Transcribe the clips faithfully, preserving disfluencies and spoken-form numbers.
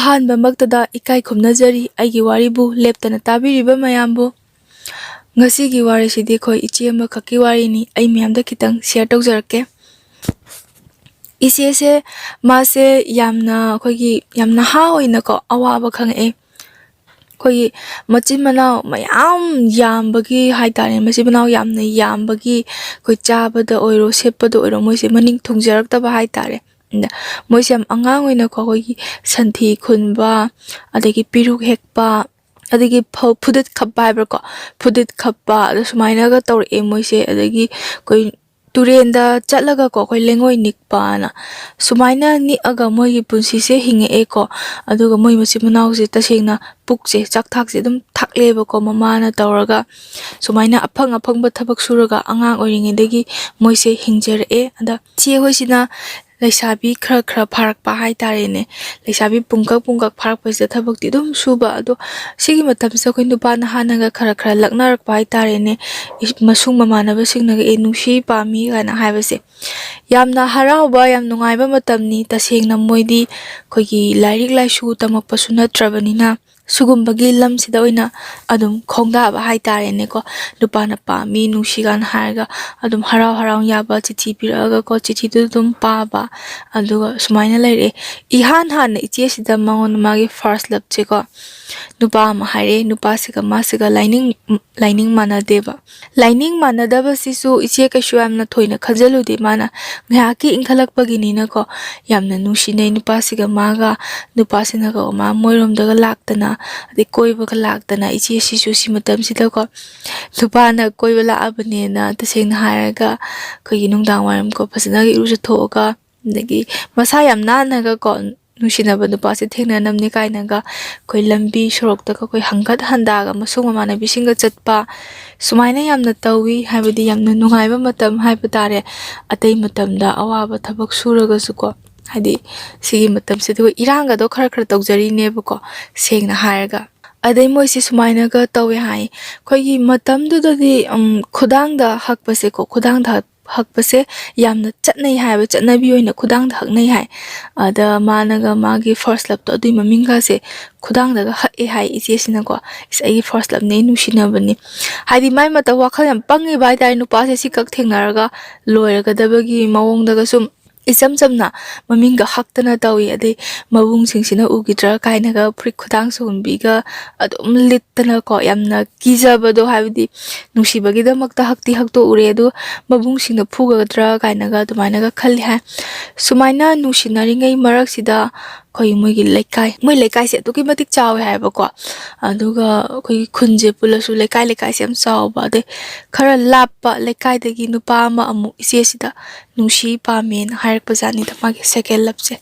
ꯑꯍꯥꯟꯕꯃꯛꯇꯗ ꯏꯀꯥꯏ ꯈꯨꯝꯅꯖꯔꯤ ꯑꯩꯒꯤ ꯋꯥꯔꯤꯕꯨ ꯂꯦꯞꯇꯅ ꯇꯥꯕꯤꯔꯤꯕ ꯃꯌꯥꯝꯕꯨ꯫ ꯉꯁꯤꯒꯤ ꯋꯥꯔꯤꯁꯤꯗꯤ ꯑꯩꯈꯣꯏ ꯏꯆꯦ ꯑꯃꯈꯛꯀꯤ ꯋꯥꯔꯤꯅꯤ꯫ ꯑꯩ ꯃꯌꯥꯝꯗ ꯈꯤꯇꯪ ꯁꯤꯌꯔ ꯇꯧꯖꯔꯛꯀꯦ꯫ ꯏꯆꯦꯁꯦ, ꯃꯥꯁꯦ ꯌꯥꯝꯅ, ꯑꯩꯈꯣꯏꯒꯤ ꯌꯥꯝ ꯅꯍꯥ ꯑꯣꯏꯅꯀꯣ ꯑꯋꯥꯕ ꯈꯪꯉꯛꯑꯦ꯫ ꯑꯩꯈꯣꯏꯒꯤ ꯃꯆꯤꯟ ꯃꯅꯥꯎ ꯃꯌꯥꯝ ꯌꯥꯝꯕꯒꯤ ꯍꯥꯏ ꯇꯥꯔꯦ, ꯃꯆꯤꯟ ꯃꯅꯥꯎ ꯌꯥꯝꯅ ꯌꯥꯝꯕꯒꯤ ꯑꯩꯈꯣꯏ ꯆꯥꯕꯗ ꯑꯣꯏꯔꯣ, ꯁꯦꯠꯄꯗ ꯑꯣꯏꯔꯣ, ꯃꯣꯏꯁꯦ ꯃꯅꯤꯡ ꯊꯨꯡꯖꯔꯛꯇꯕ ꯍꯥꯏ ꯇꯥꯔꯦ꯫ ꯑꯗ ꯃꯣꯏꯁꯦ ꯌꯥꯝ ꯑꯉꯥꯡ ꯑꯣꯏꯅꯀꯣ ꯑꯩꯈꯣꯏꯒꯤ ꯁꯟꯊꯤ ꯈꯨꯟꯕ, ꯑꯗꯒꯤ ꯄꯤꯔꯨꯛ ꯍꯦꯛꯄ, ꯑꯗꯒꯤ ꯐꯧ ꯐꯨꯗꯤꯠ ꯈꯞꯄ ꯍꯥꯏꯕ꯭ꯔꯥꯀꯣ, ꯐꯨꯗꯤꯠ ꯈꯞꯄ, ꯑꯗ ꯁꯨꯃꯥꯏꯅꯒ ꯇꯧꯔꯛꯑꯦ ꯃꯣꯏꯁꯦ꯫ ꯑꯗꯒꯤ ꯑꯩꯈꯣꯏ ꯇꯨꯔꯦꯟꯗ ꯆꯠꯂꯒꯀꯣ ꯑꯩꯈꯣꯏ ꯂꯩꯉꯣꯏ ꯅꯤꯛꯄꯅ ꯁꯨꯃꯥꯏꯅ ꯅꯤꯛꯑꯒ ꯃꯣꯏꯒꯤ ꯄꯨꯟꯁꯤꯁꯦ ꯍꯤꯡꯉꯛꯑꯦꯀꯣ꯫ ꯑꯗꯨꯒ ꯃꯣꯏ ꯃꯆꯤꯟ ꯃꯅꯥꯎꯁꯦ ꯇꯁꯦꯡꯅ ꯄꯨꯛꯁꯦ, ꯆꯥꯛꯊꯥꯛꯁꯦ ꯑꯗꯨꯝ ꯊꯥꯛꯂꯦꯕꯀꯣ ꯃꯃꯥꯅ ꯇꯧꯔꯒ꯫ ꯁꯨꯃꯥꯏꯅ ꯑꯐꯪ ꯑꯐꯪꯕ ꯊꯕꯛ ꯁꯨꯔꯒ ꯑꯉꯥꯡ ꯑꯣꯏꯔꯤꯉꯩꯗꯒꯤ ꯃꯣꯏꯁꯦ ꯍꯤꯡꯖꯔꯛꯑꯦ꯫ ꯑꯗ ꯏꯆꯦ ꯍꯣꯏꯁꯤꯅ ꯂꯩꯁꯥꯕꯤ ꯈꯔ ꯈꯔ ꯐꯥꯔꯛꯄ ꯍꯥꯏꯇꯥꯔꯦꯅꯦ, ꯂꯩꯁꯥꯕꯤ ꯄꯨꯡꯀꯛ ꯄꯨꯡꯀꯛ ꯐꯥꯔꯛꯄꯁꯤꯗ ꯊꯕꯛꯇꯤ ꯑꯗꯨꯝ ꯁꯨꯕ꯫ ꯑꯗꯣ ꯁꯤꯒꯤ ꯃꯇꯝꯁꯤꯗ ꯑꯩꯈꯣꯏ ꯅꯨꯄꯥ ꯅꯍꯥꯅꯒ ꯈꯔ ꯈꯔ ꯂꯛꯅꯔꯛꯄ ꯍꯥꯏꯇꯥꯔꯦꯅꯦ, ꯏꯁ-, ꯃꯁꯨꯡ ꯃꯃꯥꯟꯅꯕꯁꯤꯡꯅꯒ "ꯑꯦ, ꯅꯨꯡꯁꯤ ꯄꯥꯝꯃꯤ" ꯀꯥꯏꯅ ꯍꯥꯏꯕꯁꯦ꯫ ꯌꯥꯝꯅ ꯍꯔꯥꯎꯕ, ꯌꯥꯝ ꯅꯨꯡꯉꯥꯏꯕ ꯃꯇꯝꯅꯤ꯫ ꯇꯁꯦꯡꯅ ꯃꯣꯏꯗꯤ ꯑꯩꯈꯣꯏꯒꯤ ꯂꯥꯏꯔꯤꯛ ꯂꯥꯏꯁꯨ ꯇꯝꯃꯛꯄꯁꯨ ꯅꯠꯇ꯭ꯔꯕꯅꯤꯅ, ꯁꯤꯒꯨꯝꯕꯒꯤ ꯂꯝꯁꯤꯗ ꯑꯣꯏꯅ ꯑꯗꯨꯝ ꯈꯣꯡꯗꯥꯕ ꯍꯥꯏꯇꯥꯔꯦꯅꯦꯀꯣ꯫ ꯅꯨꯄꯥꯅ "ꯄꯥꯝꯃꯤ, ꯅꯨꯡꯁꯤ" ꯀꯥꯏꯅ ꯍꯥꯏꯔꯒ ꯑꯗꯨꯝ ꯍꯔꯥꯎ ꯍꯔꯥꯎ ꯌꯥꯕ ꯆꯤꯊꯤ ꯄꯤꯔꯛꯑꯒꯀꯣ, ꯆꯤꯊꯤꯗꯨ ꯑꯗꯨꯝ ꯄꯥꯕ, ꯑꯗꯨꯒ ꯁꯨꯃꯥꯏꯅ ꯂꯩꯔꯛꯑꯦ꯫ ꯏꯍꯥꯟ ꯍꯥꯟꯅ ꯏꯆꯦꯁꯤꯗ ꯃꯉꯣꯟꯗ ꯃꯥꯒꯤ ꯐꯥꯔꯁ ꯂꯞꯁꯦꯀꯣ, ꯅꯨꯄꯥ ꯑꯃ ꯍꯥꯏꯔꯛꯑꯦ꯫ ꯅꯨꯄꯥꯁꯤꯒ ꯃꯥꯁꯤꯒ ꯂꯥꯏꯅꯤꯡ, ꯂꯥꯏꯅꯤꯡ ꯃꯥꯟꯅꯗꯦꯕ꯫ ꯂꯥꯏꯅꯤꯡ ꯃꯥꯟꯅꯗꯕꯁꯤꯁꯨ ꯏꯆꯦ ꯀꯩꯁꯨ ꯌꯥꯝꯅ ꯊꯣꯏꯅ ꯈꯟꯖꯜꯂꯨꯗꯦ꯫ ꯃꯥꯅ ꯉꯥꯏꯍꯥꯛꯀꯤ ꯏꯟꯈꯠꯂꯛꯄꯒꯤꯅꯤꯅꯀꯣ, ꯌꯥꯝꯅ ꯅꯨꯡꯁꯤꯅꯩ ꯅꯨꯄꯥꯁꯤꯒ ꯃꯥꯒ꯫ ꯅꯨꯄꯥꯁꯤꯅꯒ ꯃꯥ ꯃꯣꯏꯔꯣꯝꯗꯒ ꯂꯥꯛꯇꯅ, ꯑꯗꯩ ꯀꯣꯏꯕꯒ ꯂꯥꯛꯇꯅ, ꯏꯆꯦꯁꯤꯁꯨ ꯁꯤ ꯃꯇꯝꯁꯤꯗꯀꯣ ꯅꯨꯄꯥꯅ ꯀꯣꯏꯕ ꯂꯥꯛꯑꯕꯅꯦꯅ, ꯇꯁꯦꯡꯅ ꯍꯥꯏꯔꯒ ꯑꯩꯈꯣꯏꯒꯤ ꯅꯨꯡꯗꯥꯡ ꯋꯥꯏꯔꯝꯀꯣ ꯐꯖꯅꯒ ꯏꯔꯨꯖꯊꯣꯛꯑꯒ, ꯑꯗꯒꯤ ꯃꯁꯥ ꯌꯥꯝ ꯅꯥꯟꯅꯒꯀꯣ ꯅꯨꯡꯁꯤꯅꯕ ꯅꯨꯄꯥꯁꯦ ꯊꯦꯡꯅꯅꯕꯅꯦ ꯀꯥꯏꯅꯒ ꯑꯩꯈꯣꯏ ꯂꯝꯕꯤ ꯁꯣꯔꯣꯛꯇꯒ ꯑꯩꯈꯣꯏ ꯍꯪꯒꯠ ꯍꯟꯗꯥꯒ ꯃꯁꯨꯡ ꯃꯃꯥꯟꯅꯕꯤꯁꯤꯡꯒ ꯆꯠꯄ, ꯁꯨꯃꯥꯏꯅ ꯌꯥꯝꯅ ꯇꯧꯏ꯫ ꯍꯥꯏꯕꯗꯤ ꯌꯥꯝꯅ ꯅꯨꯡꯉꯥꯏꯕ ꯃꯇꯝ ꯍꯥꯏꯕ ꯇꯥꯔꯦ꯫ ꯑꯇꯩ ꯃꯇꯝꯗ ꯑꯋꯥꯕ ꯊꯕꯛ ꯁꯨꯔꯒꯁꯨꯀꯣ, ꯍꯥꯏꯗꯤ ꯁꯤꯒꯤ ꯃꯇꯝꯁꯤꯗ ꯑꯩꯈꯣꯏ ꯏꯔꯥꯡꯒꯗꯣ ꯈꯔ ꯈꯔ ꯇꯧꯖꯔꯤꯅꯦꯕꯀꯣ, ꯁꯦꯡꯅ ꯍꯥꯏꯔꯒ꯫ ꯑꯗꯩ ꯃꯣꯏꯁꯦ ꯁꯨꯃꯥꯏꯅꯒ ꯇꯧꯋꯦ ꯍꯥꯏ, ꯑꯩꯈꯣꯏꯒꯤ ꯃꯇꯝꯗꯨꯗꯗꯤ, ꯎꯝ, ꯈꯨꯗꯥꯡꯗ ꯍꯛꯄꯁꯦꯀꯣ, ꯈꯨꯗꯥꯡꯗ ꯍꯛ-, ꯍꯛꯄꯁꯦ ꯌꯥꯝꯅ ꯆꯠꯅꯩ ꯍꯥꯏꯕ, ꯆꯠꯅꯕꯤ ꯑꯣꯏꯅ ꯈꯨꯗꯥꯡꯗ ꯍꯛꯅꯩ ꯍꯥꯏ꯫ ꯑꯗ ꯃꯥꯅꯒ ꯃꯥꯒꯤ first loveꯇꯣ ꯑꯗꯨꯏ ꯃꯃꯤꯡꯒꯁꯦ ꯈꯨꯗꯥꯡꯗꯒ ꯍꯛꯑꯦ ꯍꯥꯏ ꯏꯆꯦꯁꯤꯅꯀꯣ꯫ "ꯏꯁ, ꯑꯩꯒꯤ first loveꯅꯦ, ꯑꯩ ꯅꯨꯡꯁꯤꯅꯕꯅꯤ"꯫ ꯍꯥꯏꯗꯤ ꯃꯥꯏ ꯃꯇꯧ ꯋꯥꯈꯜ ꯌꯥꯝ ꯄꯪꯉꯤꯕ ꯍꯥꯏꯇꯥꯔꯦ, ꯅꯨꯄꯥꯁꯦ ꯁꯤꯈꯛ ꯊꯦꯡꯅꯔꯒ ꯂꯣꯏꯔꯒꯗꯕꯒꯤ ꯃꯑꯣꯡꯗꯒ ꯁꯨꯝ ꯏꯆꯝ ꯆꯝꯅ ꯃꯃꯤꯡꯒ ꯍꯛꯇꯅ ꯇꯧꯏ꯫ ꯑꯗꯩ ꯃꯕꯨꯡꯁꯤꯡꯁꯤꯅ ꯎꯈꯤꯗ꯭ꯔꯥ ꯀꯥꯏꯅꯒ ꯐꯨꯔꯤꯠ ꯈꯨꯗꯥꯡ ꯁꯨꯍꯟꯕꯤꯒ ꯑꯗꯨꯝ ꯂꯤꯠꯇꯅꯀꯣ, ꯌꯥꯝꯅ ꯀꯤꯖꯕꯗꯣ, ꯍꯥꯏꯕꯗꯤ ꯅꯨꯡꯁꯤꯕꯒꯤꯗꯃꯛꯇ ꯍꯛꯇꯤ ꯍꯛꯇꯣꯛꯎꯔꯦ, ꯑꯗꯨ ꯃꯕꯨꯡꯁꯤꯡꯅ ꯐꯨꯒꯗ꯭ꯔꯥ ꯀꯥꯏꯅꯒ ꯑꯗꯨꯃꯥꯏꯅꯒ ꯈꯜꯂꯤ ꯍꯥꯏ꯫ ꯁꯨꯃꯥꯏꯅ ꯅꯨꯡꯁꯤꯅꯔꯤꯉꯩ ꯃꯔꯛꯁꯤꯗ ꯑꯩꯈꯣꯏ ꯃꯣꯏꯒꯤ ꯂꯩꯀꯥꯏ, ꯃꯣꯏ ꯂꯩꯀꯥꯏꯁꯦ ꯑꯗꯨꯛꯀꯤ ꯃꯇꯤꯛ ꯆꯥꯎꯋꯦ ꯍꯥꯏꯕꯀꯣ꯫ ꯑꯗꯨꯒ ꯑꯩꯈꯣꯏꯒꯤ ꯈꯨꯟꯁꯦ ꯄꯨꯜꯂꯁꯨ ꯂꯩꯀꯥꯏ ꯂꯩꯀꯥꯏꯁꯦ ꯌꯥꯝ ꯆꯥꯎꯕ, ꯑꯗꯩ ꯈꯔ ꯂꯥꯞꯄ ꯂꯩꯀꯥꯏꯗꯒꯤ ꯅꯨꯄꯥ ꯑꯃ ꯑꯃꯨꯛ ꯏꯆꯦꯁꯤꯗ ꯅꯨꯡꯁꯤ ꯄꯥꯝꯃꯦꯅ ꯍꯥꯏꯔꯛꯄꯖꯥꯠꯅꯤꯗ, ꯃꯥꯒꯤ second loveꯁꯦ꯫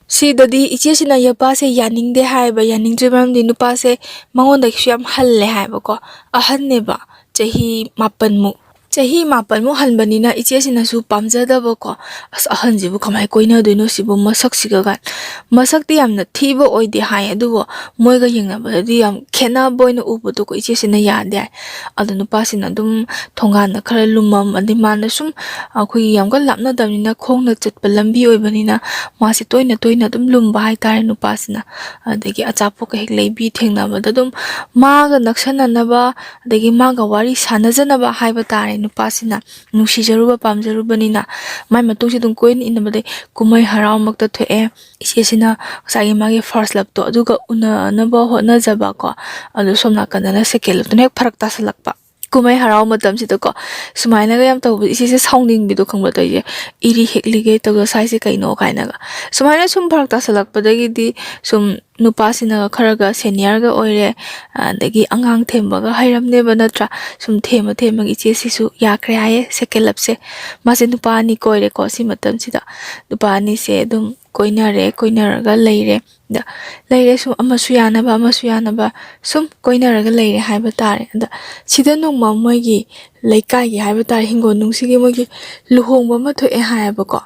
ꯁꯤꯗꯗꯤ ꯏꯆꯦꯁꯤꯅ ꯅꯨꯄꯥꯁꯦ ꯌꯥꯅꯤꯡꯗꯦ ꯍꯥꯏꯌꯦꯕ꯫ ꯌꯥꯅꯤꯡꯗ꯭ꯔꯤꯕ ꯃꯔꯝꯗꯤ ꯅꯨꯄꯥꯁꯦ ꯃꯉꯣꯟꯗꯒꯤꯁꯨ ꯌꯥꯝ ꯍꯜꯂꯦ ꯍꯥꯏꯕꯀꯣ, ꯑꯍꯟꯅꯦꯕ, ꯆꯍꯤ ꯃꯥꯄꯟꯃꯨꯛ꯫ ꯆꯍꯤ ꯃꯥꯄꯟꯃꯨꯛ ꯍꯟꯕꯅꯤꯅ ꯏꯆꯦꯁꯤꯅꯁꯨ ꯄꯥꯝꯖꯗꯕꯀꯣ꯫ "ꯑꯁ, ꯑꯍꯟꯁꯤꯕꯨ ꯀꯃꯥꯏꯅ ꯀꯣꯏꯅꯗꯣꯏꯅꯣ ꯁꯤꯕꯨ, ꯃꯁꯛꯁꯤꯒ" ꯀꯥꯏ꯫ ꯃꯁꯛꯇꯤ ꯌꯥꯝꯅ ꯊꯤꯕ ꯑꯣꯏꯗꯦ ꯍꯥꯏ, ꯑꯗꯨꯕꯨ ꯃꯣꯏꯒ ꯌꯦꯡꯅꯕꯗꯗꯤ ꯌꯥꯝ ꯈꯦꯠꯅꯕ ꯑꯣꯏꯅ ꯎꯕꯗꯣꯀꯣ, ꯏꯆꯦꯁꯤꯅ ꯌꯥꯗꯦ ꯍꯥꯏ꯫ ꯑꯗꯣ ꯅꯨꯄꯥꯁꯤꯅ ꯑꯗꯨꯝ ꯊꯣꯡꯒꯥꯟꯗ ꯈꯔ ꯂꯨꯝꯃꯝ, ꯑꯗꯩ ꯃꯥꯅ ꯁꯨꯝ ꯑꯩꯈꯣꯏꯒꯤ ꯌꯥꯝ ꯀꯟꯅ ꯂꯥꯞꯅꯗꯕꯅꯤꯅ ꯈꯣꯡꯅ ꯆꯠꯄ ꯂꯝꯕꯤ ꯑꯣꯏꯕꯅꯤꯅ ꯃꯥꯁꯦ ꯇꯣꯏꯅ ꯇꯣꯏꯅ ꯑꯗꯨꯝ ꯂꯨꯝꯕ ꯍꯥꯏꯇꯥꯔꯦ ꯅꯨꯄꯥꯁꯤꯅ꯫ ꯑꯗꯒꯤ ꯑꯆꯥꯄꯣꯠꯀ ꯍꯦꯛ ꯂꯩꯕꯤ ꯊꯦꯡꯅꯕꯗ ꯑꯗꯨꯝ ꯃꯥꯒ ꯅꯛꯁꯟꯅꯅꯕ, ꯑꯗꯒꯤ ꯃꯥꯒ ꯋꯥꯔꯤ ꯁꯥꯟꯅꯖꯅꯕ ꯍꯥꯏꯕ ꯇꯥꯔꯦ ꯅꯨꯄꯥꯁꯤꯅ꯫ ꯅꯨꯡꯁꯤꯖꯔꯨꯕ, ꯄꯥꯝꯖꯔꯨꯕꯅꯤꯅ꯫ ꯃꯥꯏ ꯃꯇꯨꯡꯁꯤ ꯑꯗꯨꯝ ꯀꯣꯏꯅ ꯏꯟꯅꯕꯗꯩ ꯀꯨꯝꯍꯩ ꯍꯔꯥꯎꯃꯛꯇ ꯊꯣꯛꯑꯦ꯫ ꯏꯆꯦꯁꯤꯅ ꯉꯁꯥꯏꯒꯤ ꯃꯥꯒꯤ first loveꯇꯣ ꯑꯗꯨꯒ ꯎꯅꯅꯕ ꯍꯣꯠꯅꯖꯕꯀꯣ꯫ ꯑꯗꯨ ꯁꯣꯝ ꯅꯥꯀꯟꯗꯅ second loveꯇꯨꯅ ꯍꯦꯛ ꯐꯔꯛ ꯇꯥꯁꯜꯂꯛꯄ꯫ ꯀꯨꯝꯍꯩ ꯍꯔꯥꯎ ꯃꯇꯝꯁꯤꯗꯀꯣ ꯁꯨꯃꯥꯏꯅꯒ ꯌꯥꯝ ꯇꯧꯕ, ꯏꯆꯦꯁꯦ ꯁꯥꯎꯅꯤꯡꯕꯤꯗꯣ ꯈꯪꯕ꯭ꯔꯥ ꯇꯧꯔꯤꯁꯦ? "ꯏꯔꯤ ꯍꯦꯛꯂꯤꯒꯦ ꯇꯧꯖ ꯁ꯭ꯋꯥꯏꯁꯦ ꯀꯩꯅꯣ?" ꯀꯥꯏꯅꯒ꯫ ꯁꯨꯃꯥꯏꯅ ꯁꯨꯝ ꯐꯔꯛ ꯇꯥꯁꯜꯂꯛꯄꯗꯒꯤꯗꯤ ꯁꯨꯝ ꯅꯨꯄꯥꯁꯤꯅ ꯈꯔꯒ seniorꯒ ꯑꯣꯏꯔꯦ, ꯑꯗꯒꯤ ꯑꯉꯥꯡ ꯊꯦꯝꯕꯒ ꯍꯩꯔꯝꯅꯦꯕ ꯅꯠꯇ꯭ꯔꯥ? ꯁꯨꯝ ꯊꯦꯝꯃ ꯊꯦꯝꯃꯒ ꯏꯆꯦꯁꯤꯁꯨ ꯌꯥꯈ꯭ꯔꯦ ꯍꯥꯏꯌꯦ second loveꯁꯦ꯫ ꯃꯥꯁꯦ ꯅꯨꯄꯥ ꯑꯅꯤ ꯀꯣꯏꯔꯦꯀꯣ ꯁꯤ ꯃꯇꯝꯁꯤꯗ꯫ ꯅꯨꯄꯥ ꯑꯅꯤꯁꯦ ꯑꯗꯨꯝ ꯀꯣꯏꯅꯔꯦ, ꯀꯣꯏꯅꯔꯒ ꯂꯩꯔꯦ꯫ ꯗ ꯂꯩꯔꯦ ꯁꯨꯝ ꯑꯃꯁꯨ ꯌꯥꯅꯕ, ꯑꯃꯁꯨ ꯌꯥꯅꯕ ꯁꯨꯝ ꯀꯣꯏꯅꯔꯒ ꯂꯩꯔꯦ ꯍꯥꯏꯕ ꯇꯥꯔꯦ꯫ ꯑꯗ ꯁꯤꯗ ꯅꯣꯡꯃ ꯃꯣꯏꯒꯤ ꯂꯩꯀꯥꯏꯒꯤ ꯍꯥꯏꯕ ꯇꯥꯔꯦ, ꯍꯤꯡꯒꯣꯜꯅꯨꯡꯁꯤꯒꯤ ꯃꯣꯏꯒꯤ ꯂꯨꯍꯣꯡꯕ ꯑꯃ ꯊꯣꯛꯑꯦ ꯍꯥꯏꯌꯦꯕꯀꯣ꯫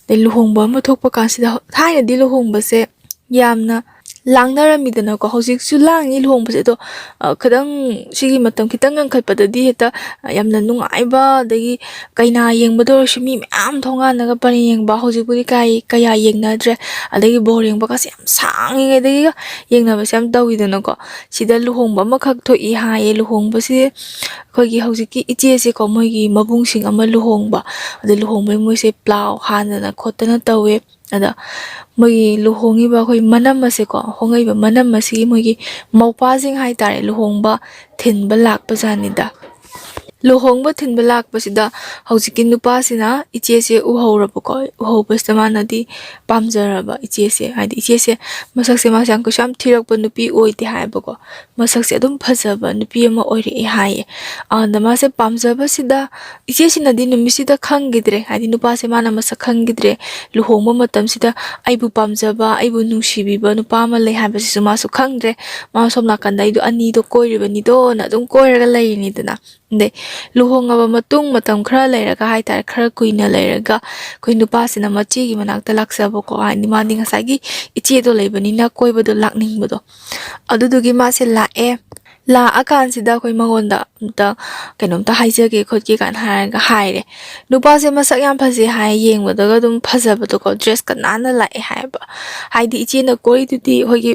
ꯑꯗꯩ ꯂꯨꯍꯣꯡꯕ ꯑꯃ ꯊꯣꯛꯄ ꯀꯥꯟꯁꯤꯗ, ꯊꯥꯏꯅꯗꯤ ꯂꯨꯍꯣꯡꯕꯁꯦ ꯌꯥꯝꯅ ꯂꯥꯡꯅꯔꯝꯃꯤꯗꯅꯀꯣ꯫ ꯍꯧꯖꯤꯛꯁꯨ ꯂꯥꯡꯉꯤ ꯂꯨꯍꯣꯡꯕꯁꯦ, ꯑꯗꯣ, ꯑ, ꯈꯤꯇꯪ, ꯁꯤꯒꯤ ꯃꯇꯝ ꯈꯤꯇꯪ ꯉꯟꯈꯠꯄꯗꯗꯤ ꯍꯦꯛꯇ, ꯑ, ꯌꯥꯝꯅ ꯅꯨꯡꯉꯥꯏꯕ, ꯑꯗꯒꯤ ꯀꯩꯅꯥ ꯌꯦꯡꯕꯗ ꯑꯣꯏꯔꯁꯨ ꯃꯤ ꯃꯌꯥꯝ ꯊꯣꯡꯒꯥꯟꯗꯒ ꯄꯔꯦꯡ ꯌꯦꯡꯕ, ꯍꯧꯖꯤꯛꯄꯨꯗꯤ ꯀꯥꯏ-, ꯀꯌꯥ ꯌꯦꯡꯅꯗ꯭ꯔꯦ꯫ ꯑꯗꯒꯤ ꯕꯣꯔ ꯌꯦꯡꯕꯒꯁꯦ ꯌꯥꯝ ꯁꯥꯡꯉꯤꯉꯩꯗꯒꯤꯒ ꯌꯦꯡꯅꯕꯁꯦ ꯌꯥꯝ ꯇꯧꯋꯤꯗꯅꯀꯣ꯫ ꯁꯤꯗ ꯂꯨꯍꯣꯡꯕ ꯑꯃꯈꯛ ꯊꯣꯛꯏ ꯍꯥꯏꯌꯦ꯫ ꯂꯨꯍꯣꯡꯕꯁꯤ ꯑꯩꯈꯣꯏꯒꯤ ꯍꯧꯖꯤꯛꯀꯤ ꯏꯆꯦꯁꯦꯀꯣ, ꯃꯣꯏꯒꯤ ꯃꯕꯨꯡꯁꯤꯡ ꯑꯃ ꯂꯨꯍꯣꯡꯕ, ꯑꯗ ꯂꯨꯍꯣꯡꯕꯩ ꯃꯣꯏꯁꯦ ꯄ꯭ꯂꯥꯎ ꯍꯥꯟꯗꯅ ꯈꯣꯠꯇꯅ ꯇꯧꯋꯦ꯫ ꯑꯗ ꯃꯣꯏꯒꯤ ꯂꯨꯍꯣꯡꯉꯤꯕ ꯑꯩꯈꯣꯏ ꯃꯅꯝ ꯑꯁꯦꯀꯣ, ꯍꯣꯡꯉꯛꯏꯕ ꯃꯅꯝ ꯑꯁꯤꯒꯤ ꯃꯣꯏꯒꯤ ꯃꯧꯄꯥꯁꯤꯡ ꯍꯥꯏꯇꯥꯔꯦ, ꯂꯨꯍꯣꯡꯕ ꯊꯤꯟꯕ ꯂꯥꯛꯄ ꯖꯥꯠꯅꯤꯗ꯫ ꯂꯨꯍꯣꯡꯕ ꯊꯤꯟꯕ ꯂꯥꯛꯄꯁꯤꯗ ꯍꯧꯖꯤꯛꯀꯤ ꯅꯨꯄꯥꯁꯤꯅ ꯏꯆꯦꯁꯦ ꯎꯍꯧꯔꯕꯀꯣ꯫ ꯎꯍꯧꯕꯁꯤꯗ ꯃꯥꯅꯗꯤ ꯄꯥꯝꯖꯔꯕ ꯏꯆꯦꯁꯦ, ꯍꯥꯏꯗꯤ ꯏꯆꯦꯁꯦ ꯃꯁꯛꯁꯦ ꯃꯥꯁꯦ ꯌꯥꯝ ꯀꯩꯁꯨ ꯌꯥꯝ ꯊꯤꯔꯛꯄ ꯅꯨꯄꯤ ꯑꯣꯏꯗꯦ ꯍꯥꯏꯕꯀꯣ꯫ ꯃꯁꯛꯁꯦ ꯑꯗꯨꯝ ꯐꯖꯕ ꯅꯨꯄꯤ ꯑꯃ ꯑꯣꯏꯔꯛꯑꯦ ꯍꯥꯏꯌꯦ꯫ ꯑꯗ ꯃꯥꯁꯦ ꯄꯥꯝꯖꯕꯁꯤꯗ, ꯏꯆꯦꯁꯤꯅꯗꯤ ꯅꯨꯃꯤꯠꯁꯤꯗ ꯈꯪꯈꯤꯗ꯭ꯔꯦ, ꯍꯥꯏꯗꯤ ꯅꯨꯄꯥꯁꯦ ꯃꯥꯅ ꯃꯁꯛ ꯈꯪꯈꯤꯗ꯭ꯔꯦ꯫ ꯂꯨꯍꯣꯡꯕ ꯃꯇꯝꯁꯤꯗ ꯑꯩꯕꯨ ꯄꯥꯝꯖꯕ, ꯑꯩꯕꯨ ꯅꯨꯡꯁꯤꯕꯤꯕ ꯅꯨꯄꯥ ꯑꯃ ꯂꯩ ꯍꯥꯏꯕꯁꯤꯁꯨ ꯃꯥꯁꯨ ꯈꯪꯗ꯭ꯔꯦ꯫ ꯃꯥ ꯁꯣꯝ ꯅꯥꯀꯟꯗ ꯑꯩꯗꯣ ꯑꯅꯤꯗꯣ ꯀꯣꯏꯔꯤꯕꯅꯤꯗꯣꯅ ꯑꯗꯨꯝ ꯀꯣꯏꯔꯒ ꯂꯩꯔꯤꯅꯤꯗꯅ꯫ ꯑꯗꯩ ꯂꯨꯍꯣꯡꯉꯕ ꯃꯇꯨꯡ ꯃꯇꯝ ꯈꯔ ꯂꯩꯔꯒ ꯍꯥꯏꯇꯥꯔꯦ, ꯈꯔ ꯀꯨꯏꯅ ꯂꯩꯔꯒ ꯑꯩꯈꯣꯏ ꯅꯨꯄꯥꯁꯤꯅ ꯃꯆꯦꯒꯤ ꯃꯅꯥꯛꯇ ꯂꯥꯛꯆꯕꯀꯣ, ꯍꯥꯏꯗꯤ ꯃꯥꯗꯤ ꯉꯁꯥꯏꯒꯤ ꯏꯆꯦꯗꯣ ꯂꯩꯕꯅꯤꯅ ꯀꯣꯏꯕꯗꯣ ꯂꯥꯛꯅꯤꯡꯕꯗꯣ꯫ ꯑꯗꯨꯗꯨꯒꯤ ꯃꯥꯁꯦ ꯂꯥꯛꯑꯦ꯫ ꯂꯥꯛꯑꯀꯥꯟꯁꯤꯗ ꯑꯩꯈꯣꯏ ꯃꯉꯣꯟꯗ ꯑꯝꯇ ꯀꯩꯅꯣꯝꯇ ꯍꯥꯏꯖꯒꯦ ꯈꯣꯠꯀꯦ ꯀꯥꯏꯅ ꯍꯥꯏꯔꯒ ꯍꯥꯏꯔꯦ꯫ ꯅꯨꯄꯥꯁꯦ ꯃꯁꯛ ꯌꯥꯝ ꯐꯖꯩ ꯍꯥꯏ, ꯌꯦꯡꯕꯗꯒ ꯑꯗꯨꯝ ꯐꯖꯕꯗꯣꯀꯣ, ꯗ꯭ꯔꯦꯁꯀ ꯅꯥꯟꯅ ꯂꯥꯛꯑꯦ ꯍꯥꯏꯌꯦꯕ꯫ ꯍꯥꯏꯗꯤ ꯏꯆꯦꯅ ꯀꯣꯏꯔꯤꯗꯨꯗꯤ ꯑꯩꯈꯣꯏꯒꯤ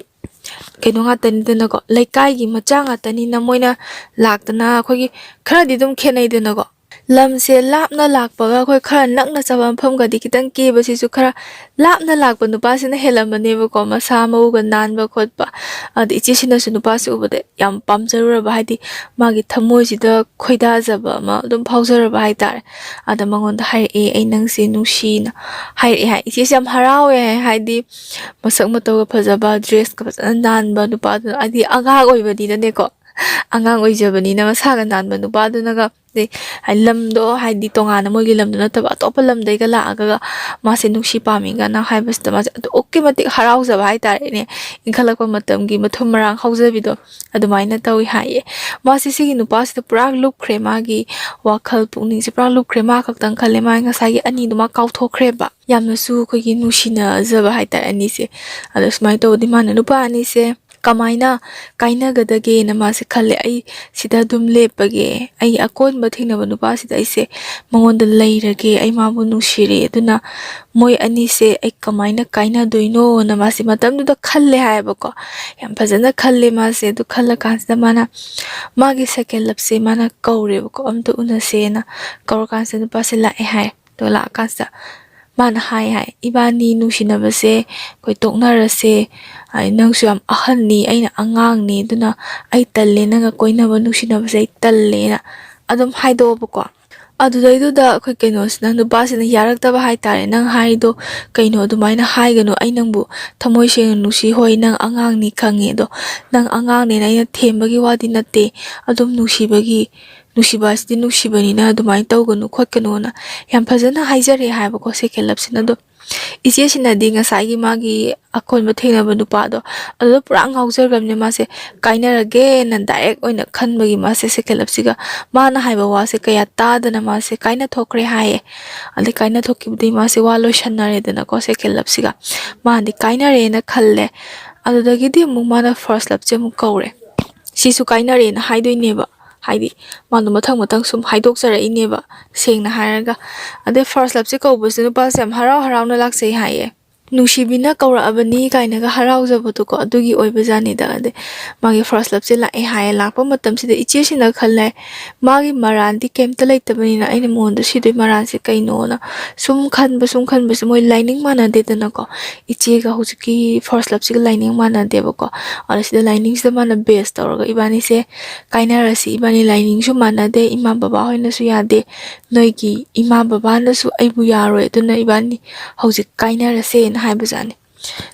ꯀꯩꯅꯣ ꯉꯥꯛꯇꯅꯤꯗꯅꯀꯣ, ꯂꯩꯀꯥꯏꯒꯤ ꯃꯆꯥ ꯉꯥꯛꯇꯅꯤꯅ ꯃꯣꯏꯅ ꯂꯥꯛꯇꯅ ꯑꯩꯈꯣꯏꯒꯤ ꯈꯔꯗꯤ ꯑꯗꯨꯝ ꯈꯦꯠꯅꯩꯗꯅꯀꯣ꯫ ꯂꯝꯁꯦ ꯂꯥꯞꯅ ꯂꯥꯛꯄꯒ ꯑꯩꯈꯣꯏ ꯈꯔ ꯅꯛꯅ ꯆꯠꯄ ꯃꯐꯝꯒꯗꯤ ꯈꯤꯇꯪ ꯀꯦꯕꯁꯤꯁꯨ ꯈꯔ ꯂꯥꯞꯅ ꯂꯥꯛꯄ ꯅꯨꯄꯥꯁꯤꯅ ꯍꯦꯜꯂꯝꯃꯅꯦꯕꯀꯣ, ꯃꯁꯥ ꯃꯎꯒ ꯅꯥꯟꯕ ꯈꯣꯠꯄ꯫ ꯑꯗ ꯏꯆꯦꯁꯤꯅꯁꯨ ꯅꯨꯄꯥꯁꯤ ꯎꯕꯗ ꯌꯥꯝ ꯄꯥꯝꯖꯔꯨꯔꯕ, ꯍꯥꯏꯗꯤ ꯃꯥꯒꯤ ꯊꯃꯣꯏꯁꯤꯗ ꯈꯣꯏꯗꯥꯖꯕ ꯑꯃ ꯑꯗꯨꯝ ꯐꯥꯎꯖꯔꯕ ꯍꯥꯏꯇꯥꯔꯦ꯫ ꯑꯗ ꯃꯉꯣꯟꯗ ꯍꯥꯏꯔꯛꯑꯦ, "ꯑꯩ ꯅꯪꯁꯦ ꯅꯨꯡꯁꯤꯅ" ꯍꯥꯏꯔꯛꯑꯦ ꯍꯥꯏ꯫ ꯏꯆꯦꯁꯦ ꯌꯥꯝ ꯍꯔꯥꯎꯋꯦ ꯍꯥꯏ, ꯍꯥꯏꯗꯤ ꯃꯁꯛ ꯃꯇꯧꯒ ꯐꯖꯕ, ꯗ꯭ꯔꯦꯁꯀ ꯐꯖꯅ ꯅꯥꯟꯕ ꯅꯨꯄꯥꯗꯨꯅ, ꯍꯥꯏꯗꯤ ꯑꯉꯥꯡ ꯑꯣꯏꯕꯅꯤꯅꯅꯦꯀꯣ, ꯑꯉꯥꯡ ꯑꯣꯏꯖꯕꯅꯤꯅ ꯃꯁꯥꯒ ꯅꯥꯟꯕ ꯅꯨꯄꯥꯗꯨꯅꯒ ꯍꯥꯏꯗꯤ ꯂꯝꯗꯣ, ꯍꯥꯏꯗꯤ ꯇꯣꯉꯥꯟꯅ ꯃꯣꯏꯒꯤ ꯂꯝꯗꯣ ꯅꯠꯇꯕ ꯑꯇꯣꯞꯄ ꯂꯝꯗꯩꯒ ꯂꯥꯛꯑꯒ ꯃꯥꯁꯦ ꯅꯨꯡꯁꯤ ꯄꯥꯝꯃꯤꯒꯅ ꯍꯥꯏꯕꯁꯤꯗ ꯃꯥꯁꯦ ꯑꯗꯨꯛꯀꯤ ꯃꯇꯤꯛ ꯍꯔꯥꯎꯖꯕ ꯍꯥꯏꯇꯥꯔꯦꯅꯦ꯫ ꯏꯟꯈꯠꯂꯛꯄ ꯃꯇꯝꯒꯤ ꯃꯊꯨꯝ ꯃꯔꯥꯡ ꯍꯧꯖꯕꯤꯗꯣ ꯑꯗꯨꯃꯥꯏꯅ ꯇꯧꯏ ꯍꯥꯏꯌꯦ꯫ ꯃꯥꯁꯦ ꯁꯤꯒꯤ ꯅꯨꯄꯥꯁꯤꯗ ꯄꯨꯔꯥ ꯂꯨꯞꯈ꯭ꯔꯦ, ꯃꯥꯒꯤ ꯋꯥꯈꯜ ꯄꯨꯛꯅꯤꯡꯁꯦ ꯄꯨꯔꯥ ꯂꯨꯞꯈ꯭ꯔꯦ꯫ ꯃꯥ ꯈꯛꯇꯪ ꯈꯜꯂꯦ, ꯃꯥ ꯉꯁꯥꯏꯒꯤ ꯑꯅꯤꯗꯨ ꯃꯥ ꯀꯥꯎꯊꯣꯛꯈ꯭ꯔꯦꯕ꯫ ꯌꯥꯝꯅꯁꯨ ꯑꯩꯈꯣꯏꯒꯤ ꯅꯨꯡꯁꯤꯅꯖꯕ ꯍꯥꯏꯇꯥꯔꯦ ꯑꯅꯤꯁꯦ꯫ ꯑꯗꯣ ꯁꯨꯃꯥꯏꯅ ꯇꯧꯕꯗꯤ ꯃꯥꯅ ꯅꯨꯄꯥ ꯑꯅꯤꯁꯦ ꯀꯃꯥꯏꯅ ꯀꯥꯏꯅꯒꯗꯒꯦꯅ ꯃꯥꯁꯦ ꯈꯜꯂꯦ꯫ "ꯑꯩ ꯁꯤꯗ ꯑꯗꯨꯝ ꯂꯦꯞꯄꯒꯦ, ꯑꯩ ꯑꯀꯣꯟꯕ ꯊꯦꯡꯅꯕ ꯅꯨꯄꯥꯁꯤꯗ ꯑꯩꯁꯦ ꯃꯉꯣꯟꯗ ꯂꯩꯔꯒꯦ, ꯑꯩ ꯃꯥꯕꯨ ꯅꯨꯡꯁꯤꯔꯦ, ꯑꯗꯨꯅ ꯃꯣꯏ ꯑꯅꯤꯁꯦ ꯑꯩ ꯀꯃꯥꯏꯅ ꯀꯥꯏꯅꯗꯣꯏꯅꯣꯅ" ꯃꯥꯁꯦ ꯃꯇꯝꯗꯨꯗ ꯈꯜꯂꯦ ꯍꯥꯏꯌꯦꯕꯀꯣ꯫ ꯌꯥꯝ ꯐꯖꯅ ꯈꯜꯂꯦ ꯃꯥꯁꯦ꯫ ꯑꯗꯨ ꯈꯜꯂ ꯀꯥꯟꯁꯤꯗ ꯃꯥꯅ ꯃꯥꯒꯤ second love ꯁꯦ ꯃꯥꯅ ꯀꯧꯔꯦꯕꯀꯣ, "ꯑꯝꯇ ꯎꯅꯁꯦꯅ" ꯀꯧꯔꯀꯥꯟꯁꯤꯗ ꯅꯨꯄꯥꯁꯦ ꯂꯥꯛꯑꯦ ꯍꯥꯏ꯫ ꯑꯗꯣ ꯂꯥꯛꯑꯀꯥꯟꯁꯤꯗ ꯃꯥꯅ ꯍꯥꯏ ꯍꯥꯏ, "ꯏꯕꯥꯅꯤ ꯅꯨꯡꯁꯤꯅꯕꯁꯦ ꯑꯩꯈꯣꯏ ꯇꯣꯛꯅꯔꯁꯦ, ꯑꯩ, ꯅꯪꯁꯨ ꯌꯥꯝ ꯑꯍꯟꯅꯤ, ꯑꯩꯅ ꯑꯉꯥꯡꯅꯤ, ꯑꯗꯨꯅ ꯑꯩ ꯇꯜꯂꯦ, ꯅꯪꯒ ꯀꯣꯏꯅꯕ ꯅꯨꯡꯁꯤꯅꯕꯁꯦ ꯑꯩ ꯇꯜꯂꯦꯅ" ꯑꯗꯨꯝ ꯍꯥꯏꯗꯣꯛꯑꯕꯀꯣ꯫ ꯑꯗꯨꯗꯩꯗꯨꯗ ꯑꯩꯈꯣꯏ ꯀꯩꯅꯣꯁꯤꯅ, ꯅꯨꯄꯥꯁꯤꯅ ꯌꯥꯔꯛꯇꯕ ꯍꯥꯏꯇꯥꯔꯦ꯫ "ꯅꯪ ꯍꯥꯏꯗꯣ ꯀꯩꯅꯣ, ꯑꯗꯨꯃꯥꯏꯅ ꯍꯥꯏꯒꯅꯨ, ꯑꯩ ꯅꯪꯕꯨ ꯊꯃꯣꯏ ꯁꯦꯡꯅ ꯅꯨꯡꯁꯤ, ꯍꯣꯏ ꯅꯪ ꯑꯉꯥꯡꯅꯤ ꯈꯪꯉꯦ, ꯑꯗꯣ ꯅꯪ ꯑꯉꯥꯡꯅꯦꯅ ꯑꯩꯅ ꯊꯦꯝꯕꯒꯤ ꯋꯥꯗꯤ ꯅꯠꯇꯦ, ꯑꯗꯨꯝ ꯅꯨꯡꯁꯤꯕꯒꯤ ꯅꯨꯡꯁꯤꯕ ꯍꯥꯏꯁꯤꯗꯤ ꯅꯨꯡꯁꯤꯕꯅꯤꯅ ꯑꯗꯨꯃꯥꯏꯅ ꯇꯧꯒꯅꯨ ꯈꯣꯠꯀꯅꯨꯅ" ꯌꯥꯝ ꯐꯖꯅ ꯍꯥꯏꯖꯔꯦ ꯍꯥꯏꯕꯀꯣ second love ꯁꯤꯅ꯫ ꯑꯗꯣ ꯏꯆꯦꯁꯤꯅꯗꯤ ꯉꯁꯥꯏꯒꯤ ꯃꯥꯒꯤ ꯑꯀꯣꯟꯕ ꯊꯦꯡꯅꯕ ꯅꯨꯄꯥꯗꯣ ꯑꯗꯨꯗ ꯄꯨꯔꯥ ꯉꯥꯎꯖꯈ꯭ꯔꯕꯅꯦ꯫ ꯃꯥꯁꯦ ꯀꯥꯏꯅꯔꯒꯦꯅ direct ꯑꯣꯏꯅ ꯈꯟꯕꯒꯤ ꯃꯥꯁꯦ second love ꯁꯤꯒ ꯃꯥꯅ ꯍꯥꯏꯕ ꯋꯥꯁꯦ ꯀꯌꯥ ꯇꯥꯗꯅ ꯃꯥꯁꯦ ꯀꯥꯏꯅ ꯊꯣꯛꯈ꯭ꯔꯦ ꯍꯥꯏꯌꯦ꯫ ꯑꯗꯩ ꯀꯥꯏꯅ ꯊꯣꯛꯈꯤꯕꯗꯒꯤ ꯃꯥꯁꯦ ꯋꯥ ꯂꯣꯏꯁꯟꯅꯔꯦꯗꯅꯀꯣ second love ꯁꯤꯒ꯫ ꯃꯥꯅꯗꯤ ꯀꯥꯏꯅꯔꯦꯅ ꯈꯜꯂꯦ꯫ ꯑꯗꯨꯗꯒꯤꯗꯤ ꯑꯃꯨꯛ ꯃꯥꯅ first love ꯁꯦ ꯑꯃꯨꯛ ꯀꯧꯔꯦ꯫ ꯁꯤꯁꯨ ꯀꯥꯏꯅꯔꯦꯅ ꯍꯥꯏꯗꯣꯏꯅꯦꯕ꯫ ꯍꯥꯏꯗꯤ ꯃꯥꯗꯣ ꯃꯊꯪ ꯃꯊꯪ ꯁꯨꯝ ꯍꯥꯏꯗꯣꯛꯆꯔꯛꯏꯅꯦꯕ, ꯁꯦꯡꯅ ꯍꯥꯏꯔꯒ꯫ ꯑꯗꯩ first love ꯁꯦ ꯀꯧꯕꯁꯦ ꯅꯨꯄꯥꯁꯦ ꯌꯥꯝ ꯍꯔꯥꯎ ꯍꯔꯥꯎꯅ ꯂꯥꯛꯆꯩ ꯍꯥꯏꯌꯦ꯫ ꯅꯨꯡꯁꯤꯕꯤꯅ ꯀꯧꯔꯛꯑꯕꯅꯤ ꯀꯥꯏꯅꯒ ꯍꯔꯥꯎꯖꯕꯗꯣꯀꯣ, ꯑꯗꯨꯒꯤ ꯑꯣꯏꯕꯖꯥꯠꯅꯤꯗ꯫ ꯑꯗꯩ ꯃꯥꯒꯤ first love ꯁꯦ ꯂꯥꯛꯑꯦ ꯍꯥꯏꯌꯦ꯫ ꯂꯥꯛꯄ ꯃꯇꯝꯁꯤꯗ ꯏꯆꯦꯁꯤꯅ ꯈꯜꯂꯦ, ꯃꯥꯒꯤ ꯃꯔꯥꯟꯗꯤ ꯀꯩꯝꯇ ꯂꯩꯇꯕꯅꯤꯅ ꯑꯩꯅ ꯃꯉꯣꯟꯗ ꯁꯤꯗꯣꯏ ꯃꯔꯥꯟꯁꯦ ꯀꯩꯅꯣꯅ ꯁꯨꯝ ꯈꯟꯕ, ꯁꯨꯝ ꯈꯟꯕꯁꯦ, ꯃꯣꯏ ꯂꯥꯏꯅꯤꯡ ꯃꯥꯟꯅꯗꯦꯗꯅꯀꯣ꯫ ꯏꯆꯦꯒ ꯍꯧꯖꯤꯛꯀꯤ first love ꯁꯤꯒ ꯂꯥꯏꯅꯤꯡ ꯃꯥꯟꯅꯗꯦꯕꯀꯣ꯫ ꯑꯗ ꯁꯤꯗ ꯂꯥꯏꯅꯤꯡꯁꯤꯗ ꯃꯥꯅ base ꯇꯧꯔꯒ, "ꯏꯕꯥꯅꯤꯁꯦ ꯀꯥꯏꯅꯔꯁꯤ, ꯏꯕꯥꯅꯤ ꯂꯥꯏꯅꯤꯡꯁꯨ ꯃꯥꯟꯅꯗꯦ, ꯏꯃꯥ ꯕꯕꯥ ꯍꯣꯏꯅꯁꯨ ꯌꯥꯗꯦ, ꯅꯣꯏꯒꯤ ꯏꯃꯥ ꯕꯕꯥꯅꯁꯨ ꯑꯩꯕꯨ ꯌꯥꯔꯣꯏ, ꯑꯗꯨꯅ ꯏꯕꯥꯅꯤ ꯍꯧꯖꯤꯛ ꯀꯥꯏꯅꯔꯁꯦꯅ" ꯍꯥꯏꯕꯖꯥꯠꯅꯤ꯫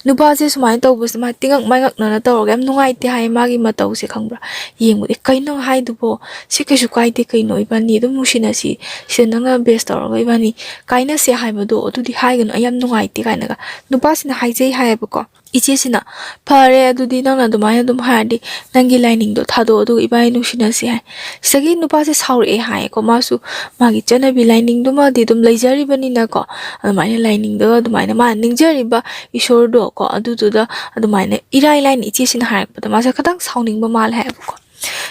ꯅꯨꯄꯥꯁꯦ ꯁꯨꯃꯥꯏꯅ ꯇꯧꯕꯁꯦ ꯃꯥ ꯇꯤꯉꯛ ꯃꯥꯏꯉꯛꯅꯅ ꯇꯧꯔꯒ ꯌꯥꯝ ꯅꯨꯡꯉꯥꯏꯇꯦ ꯍꯥꯏꯌꯦ ꯃꯥꯒꯤ ꯃꯇꯧꯁꯦ, ꯈꯪꯕ꯭ꯔꯥ? ꯌꯦꯡꯕꯗ "ꯀꯩꯅꯣ ꯅꯪ ꯍꯥꯏꯗꯨꯕꯣ? ꯁꯤ ꯀꯩꯁꯨ ꯀꯥꯏꯗꯦ ꯀꯩꯅꯣ, ꯏꯕꯥꯅꯤ ꯑꯗꯨꯝ ꯅꯨꯡꯁꯤꯅꯁꯤ, ꯁꯤꯗ ꯅꯪꯅ ꯕꯦꯁ ꯇꯧꯔꯒ ꯏꯕꯥꯅꯤ ꯀꯥꯏꯅꯁꯦ ꯍꯥꯏꯕꯗꯣ ꯑꯗꯨꯗꯤ ꯍꯥꯏꯒꯅꯨ, ꯑꯩ ꯌꯥꯝ ꯅꯨꯡꯉꯥꯏꯇꯦ" ꯀꯥꯏꯅꯒ ꯅꯨꯄꯥꯁꯤꯅ ꯍꯥꯏꯖꯩ ꯍꯥꯏꯌꯦꯕꯀꯣ꯫ ꯏꯆꯦꯁꯤꯅ "ꯐꯔꯦ, ꯑꯗꯨꯗꯤ ꯅꯪꯅ ꯑꯗꯨꯃꯥꯏꯅ ꯑꯗꯨꯝ ꯍꯥꯏꯔꯗꯤ ꯅꯪꯒꯤ ꯂꯥꯏꯅꯤꯡꯗꯣ ꯊꯥꯗꯣꯛꯑꯣ, ꯑꯗꯨꯒ ꯏꯕꯥꯅꯤ ꯅꯨꯡꯁꯤꯅꯁꯤ" ꯍꯥꯏ꯫ ꯁꯤꯗꯒꯤ ꯅꯨꯄꯥꯁꯦ ꯁꯥꯎꯔꯛꯑꯦ ꯍꯥꯏꯌꯦꯀꯣ꯫ ꯃꯥꯁꯨ ꯃꯥꯒꯤ ꯆꯠꯅꯕꯤ ꯂꯥꯏꯅꯤꯡꯗꯨꯃꯗꯤ ꯑꯗꯨꯝ ꯂꯩꯖꯔꯤꯕꯅꯤꯅꯀꯣ, ꯑꯗꯨꯃꯥꯏꯅ ꯂꯥꯏꯅꯤꯡꯗꯣ, ꯑꯗꯨꯃꯥꯏꯅ ꯃꯥꯅ ꯅꯤꯡꯖꯔꯤꯕ ꯏꯁꯣꯔꯗꯣ ꯀꯣ, ꯑꯗꯨꯗꯨꯗ ꯑꯗꯨꯃꯥꯏꯅ ꯏꯔꯥꯏ ꯂꯥꯏꯅ ꯏꯆꯦꯁꯤꯅ ꯍꯥꯏꯔꯛꯄꯗ ꯃꯥꯁꯦ ꯈꯤꯇꯪ ꯁꯥꯎꯅꯤꯡꯕ ꯃꯥꯜꯂꯦ ꯍꯥꯏꯌꯦꯕꯀꯣ꯫